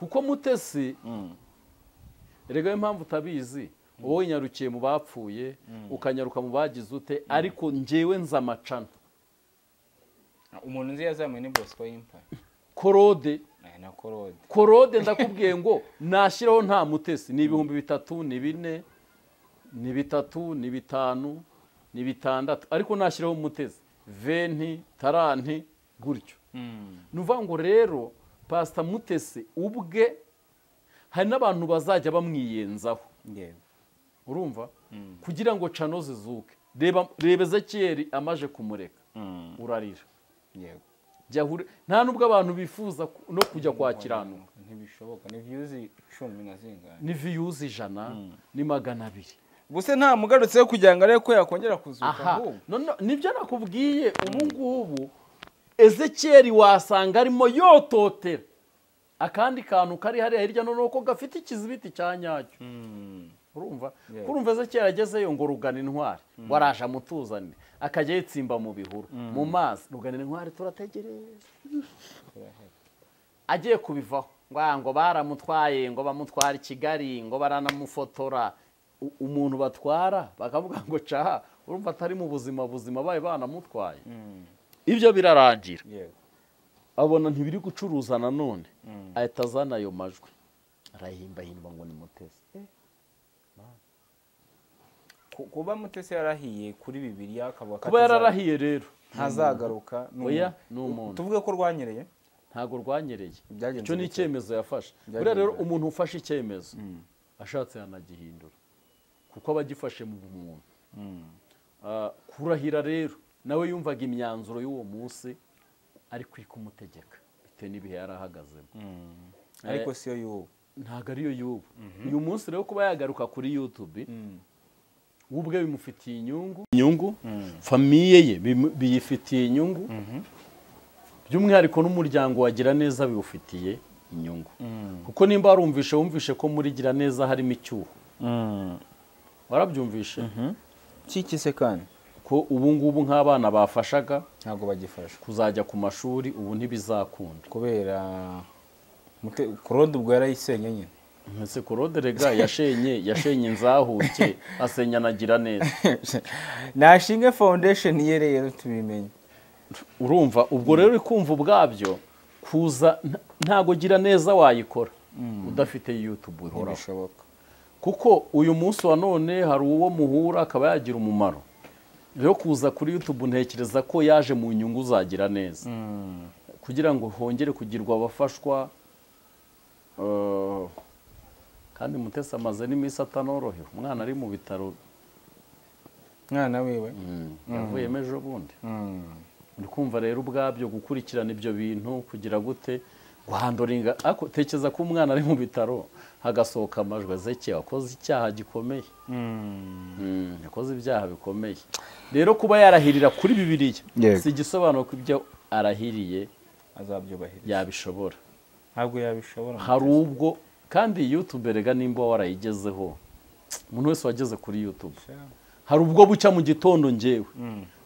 Kuko Mutesi erega impamvu utabizi, wowe nyarukiye mu bapfuye ukanyaruka mu bagize ute, ariko njyewe nza amacana. Umuntu nzi yazamuye ni Bosco Empire. Korode na Korode. Korode ndakubwiye ngo nashyiraho nta Mutesi ni 3000, ni 4, ni 3, ni 5, ni 6, ariko nashyiraho Mutesi 20, 30 gutyo. Nuvuga ngo rero Pastor Mutesi ubwe hari n'abantu bazajya bamwiyenzaho. Urumva? Kugira ngo cano zizuke. Reba Ezekiyeli amaje kumureka. Urarira. Yego. Nta nubwo abantu bifuza no kujya kwa Kiranuka. Ntibishoboka, ni views 10 na zingahe? Ni views 100 ni 200. Ubuse nta mugarutseho kugira ngo arebe ko yakongera kuzuka ahubwo. No, nibyo nakubwiye ubu ngubu Ezekiel wasanga arimo yototera akandi kantu kari hariya hirya no ko gafite ikizibiti cya nyacyo. Urumva? Kurumva Ezekiel agezeyo ngo rugana intwari waraje amutuzane akajya yitsimba mu bihuru mu mazi, rugana intwari turategereza. Agiye kubivaho ngo baramutwaye, ngo bamutwara i Kigali, ngo baranamufotora. Umuntu batwara bakavuga ngo caha, urumva atari mu buzima buzima baye banamutwaye. Ibyo birarangira. Abona ntibiri gucuruza nanone, ahita azana ayo majwi arahimba himba ngo ni Mutesi. Kuba Mutesi yarahiye kuri Bibiliya akavuga ko kuba yararahiye rero ntazagaruka. Oya, ni umuntu tuvuge ko rwanyereye? Ntago rwanyereye, icyo ni icyemezo yafashe. Buriya rero umuntu ufashe icyemezo ashatse yanagihindura kuko aba agifashe mu bumuntu. Kurahira rero nawe yumvaga imyanzuro y'uwo munsi ari kwikumutegeka bitewe n'ibihe yarahagazemo. Ariko siyo y'ubu, ntago ariyo y'ubu. Uyu munsi rero kuba yagaruka kuri YouTube ubwe bimufitiye inyungu, famiye ye biyifitiye inyungu, by'umwihariko n'umuryango wa Giraneza biwufitiye inyungu. Kuko nimba warumvishe wumvishe ko muri Giraneza harimo icyuho. Warabyumvishe? Kiki se kandi ko ubu ngubu nk'abana bafashaga ntago bagifasha kuzajya ku mashuri, ubu ntibizakunda kubera Claude ubwo yarayisenye nyine. Ese Claude rega yashenye nzahuke asenya na Giraneza. Nashinge foundation ye rero tubimenye. Urumva ubwo rero ikumva ubwabyo kuza ntago Giraneza wayikora udafite YouTube ihoraho. Ntibishoboka. Kuko uyu munsi wa none hari uwo muhura akaba yagira umumaro. Rero kuza kuri YouTube ntekereza ko yaje mu nyungu za Giraneza. Kugira ngo hongere kugirwa abafashwa. Kandi Mutesi amaze n'iminsi atanorohewe, umwana ari mu bitaro. Mwana wiwe yavuyemo ejo bundi. Uri kumva rero ubwabyo gukurikirana ibyo bintu kugira gute guhandoringa. Ariko tekereza ko umwana ari mu bitaro hagasohoka amajwi, Ezekiel wakoze icyaha gikomeye. Yakoze ibyaha bikomeye. Rero kuba yarahirira kuri Bibiliya si igisobanuro ko ibyo arahiriye azabyubahiriza, yabishobora. Ntabwo yabishobora. Hari ubwo kandi YouTube rega nimba warayigezeho, umuntu wese wageze kuri YouTube hari ubwo bucya mu gitondo ngewe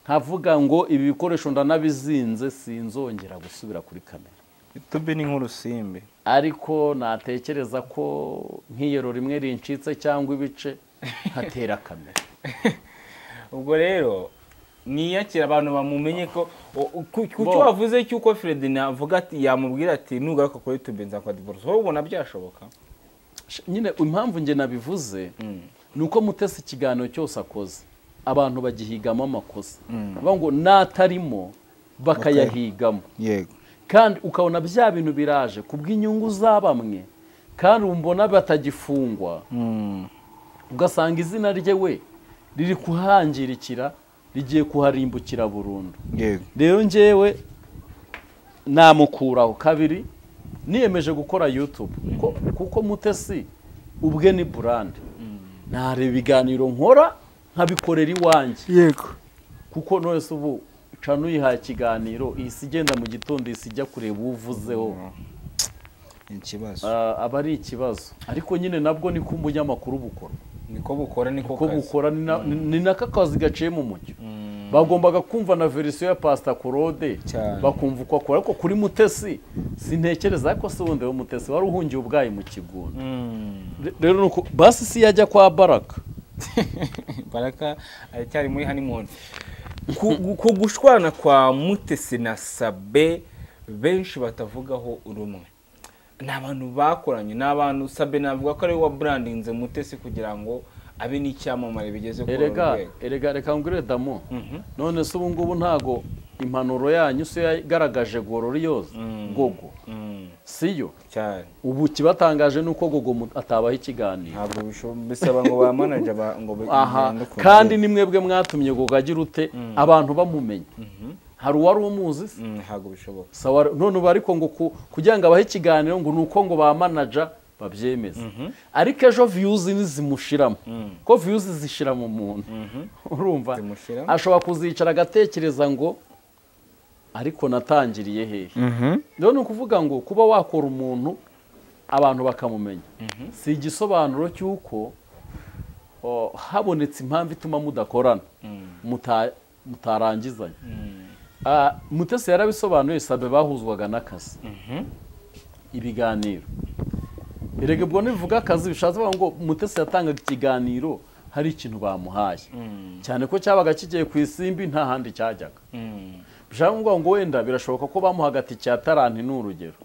nkavuga ngo ibi bikoresho ndanabizinze sinzongera gusubira kuri kamera. YouTube ni nk'urusimbi. Ariko natekereza ko nk'iyero rimwe rincitse cyangwa ibice hatera kamera. Ubwo rero niyakira abantu bamumenye ko kuko wavuze cyuko Ferdinand avuga ati yamubwira ati nugaruka kuri YouTube nzakwa divorce, wowe ubona byashoboka? Nyine impamvu nge nabivuze nuko Mutesi ikiganiro cyose akoze abantu bagihigamo amakosa, bavuga ngo natarimo bakayahigamo. Yego. Kandi ukabona bya bintu biraje kubw'inyungu za bamwe kandi umbona batagifungwa. Ugasanga izina rye we riri kuhangirikira, rigiye kuharimbukira burundu. Rero ngewe namukuraho. Kabiri, niyemeje gukora YouTube kuko Mutesi ubwe ni brand. Ntareba ibiganiro nkora nkabikorera iwanjye. Yego. Kuko none ubu cano uyihaye ikiganiro ihise igenda mu gitondo ihise ijya kureba uvuzeho. Ikibazo. Aba ari ikibazo. Ariko nyine nabwo niko umunyamakuru bukora. Niko bukora, niko kazi. Bukora ni naka kazi gaciye mu mucyo. Bagombaga kumva na verisiyo ya Pastor Claude bakumva uko akora, ariko kuri Mutesi sintekereza ko se wundi wo Mutesi wari uhungiye ubwayi mu kigunda. Rero nuko basi si yajya kwa Baraka. Baraka aracyari muri honeymoon. Ku gushwana kwa Mutesi na Sabe benshi batavugaho urumwe. Ni abantu bakoranye, ni abantu Sabe navuga ko ari wa brandinze Mutesi kugira ngo abe n'icyamamare bigeze ku rwego. Erega reka ngure damo. None se ubu ngubu ntago impanuro yanyu se yagaragaje Gororiyose Gogo. Siyo cyane. Ubu kibatangaje nuko Gogo atabaho ikiganiro. Ntabwo bisaba ngo ba manager ngo aha kandi ni mwebwe mwatumye Gogo agira ute abantu bamumenye. Hari uwari umuzi se? Ntabwo bishoboka. Sawa, none ubu ariko ngo kugira ngo abahe ikiganiro ngo nuko ngo ba manager babyemeza. Ariko ejo views nizimushiramo, ko views zishira mu muntu, urumva ashobora kuzicara agatekereza ngo ariko natangiriye hehe. Rero ni ukuvuga ngo kuba wakora umuntu abantu bakamumenya si igisobanuro cy'uko habonetse impamvu ituma mudakorana, mutarangizanya. Mutesi yarabisobanuye, Sabe bahuzwaga n'akazi, ibiganiro. Erega ubwo nivuga akazi bishatse kuvuga ngo Mutesi yatangaga ikiganiro hari ikintu bamuhaye, cyane ko cyabaga kigiye ku Isimbi nta handi cyajyaga. Bishaka kuvuga ngo wenda birashoboka ko bamuhaga ati cya taranti ni urugero,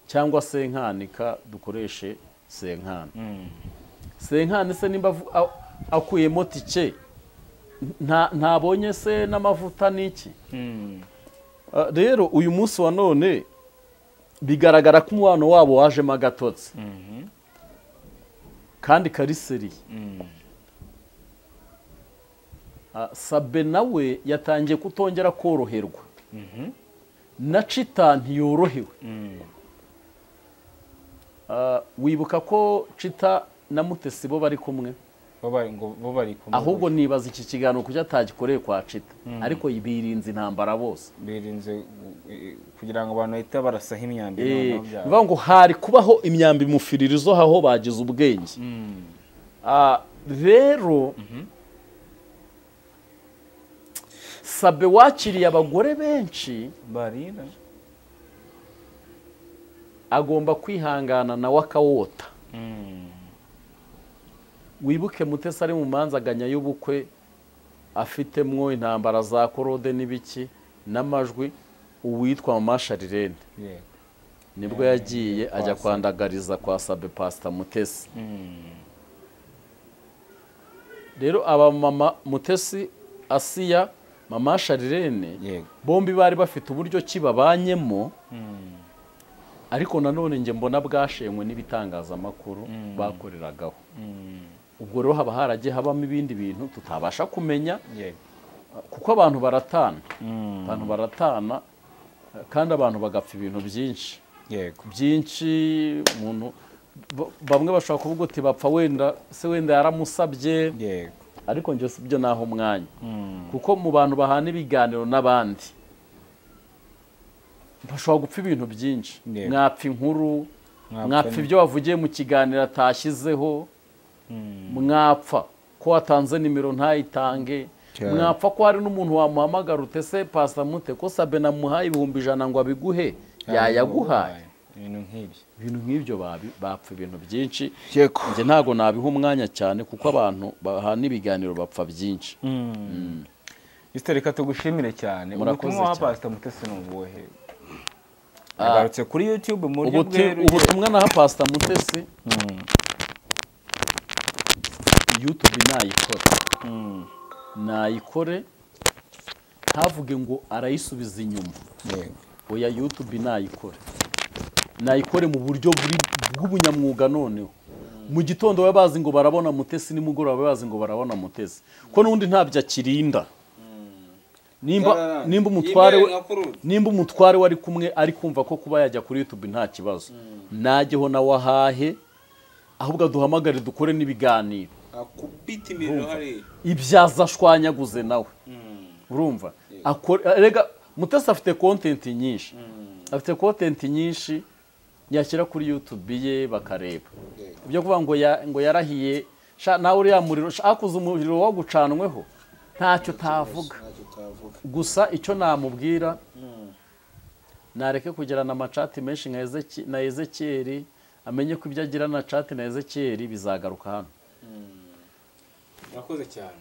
cyangwa senkanika, dukoreshe senkani. Senkani se nimba akuyemo tike ntabonye se n'amavuta n'iki. Rero uyu munsi wa none bigaragara ko umubano wabo wajemo agatotsi kandi kariseriye. Sabe nawe yatangiye kutongera koroherwa, na Chita ntiyorohewe. Wibuka ko Chita na Mutesi bo bari kumwe, ahubwo nibaza iki kiganiro kuki atagikoreye kwa Chita, ariko birinze intambara bose, birinze kugira ngo abantu bahita barasaha imyambi. Bivuga ngo hari kubaho imyambi mufiririzo aho bagize ubwenge. Rero Sabe wakiriye abagore benshi barira, agomba kwihangana nawe akawota. Wibuke Mutesi ari mu manzaganya y'ubukwe afitemwo intambara za korode n'ibiki n'amajwi, uwitwa Mama Sharirene nibwo yagiye ajya kwandagariza kwa Sabe Pastor Mutesi. Rero aba mama Mutesi, Asiya, Mama Sharirene bombi bari bafite uburyo ki babanyemo, ariko nanone nge mbona bwashenywe n'ibitangazamakuru bakoreragaho. Ubwo rero haba haragiye habamo ibindi bintu tutabasha kumenya, kuko abantu baratana, abantu baratana kandi abantu bagapfa ibintu byinshi. Byinshi umuntu bamwe bashobora kuvuga uti bapfa wenda se wenda yaramusabye, ariko nje sibyo naho umwanya, kuko mu bantu bahana ibiganiro n'abandi bashobora gupfa ibintu byinshi. Mwapfa inkuru, mwapfa ibyo wavugiye mu kiganiro atashyizeho, mwapfa ko watanze nimero ntayitange, mwapfa ko hari n'umuntu wamuhamagara utese Pastor Mute ko Sabe namuhaye 100,000 ngo abiguhe, yayaguhaye. Ibintu nk'ibyo bapfa ibintu byinshi. Nje ntago nabiha umwanya cyane kuko abantu bahana ibiganiro bapfa byinshi. Reka tugushimire cyane. Ubutumwa wa Pastor Mutesi ni ubuhe? Agarutse kuri YouTube mu buryo bweruye. Ubutumwa naha Pastor Mutesi, YouTube nayikore, nayikore ntavuge ngo arayisubiza inyuma. Oya, YouTube nayikore, nayikore mu buryo bw'ubunyamwuga. Noneho mu gitondo baba bazi ngo barabona Mutesi, nimugoroba bazi ngo barabona Mutesi, ko n'undi ntabyo akirinda. Nimba umutware nimba umutware wari kumwe ari kumva ko kuba yajya kuri YouTube nta kibazo, najyeho nawe ahahe, ahubwo duhamagare dukore n'ibiganiro, akubita imiriro hari ibyaza ashwanyaguze nawe. Urumva erega Mutesi afite content nyinshi, afite content nyinshi yashyira kuri YouTube ye bakareba. Ibyo kuvuga ngo ngo yarahiye nawe uriya muriro akuze umuriro wo gucanweho ntacyo tavuga. Gusa icyo namubwira, nareke kugirana amacati menshi nka Ezekiyeli, amenye ko ibyo agira na chat na Ezekiyeli bizagaruka hano. Murakoze cyane.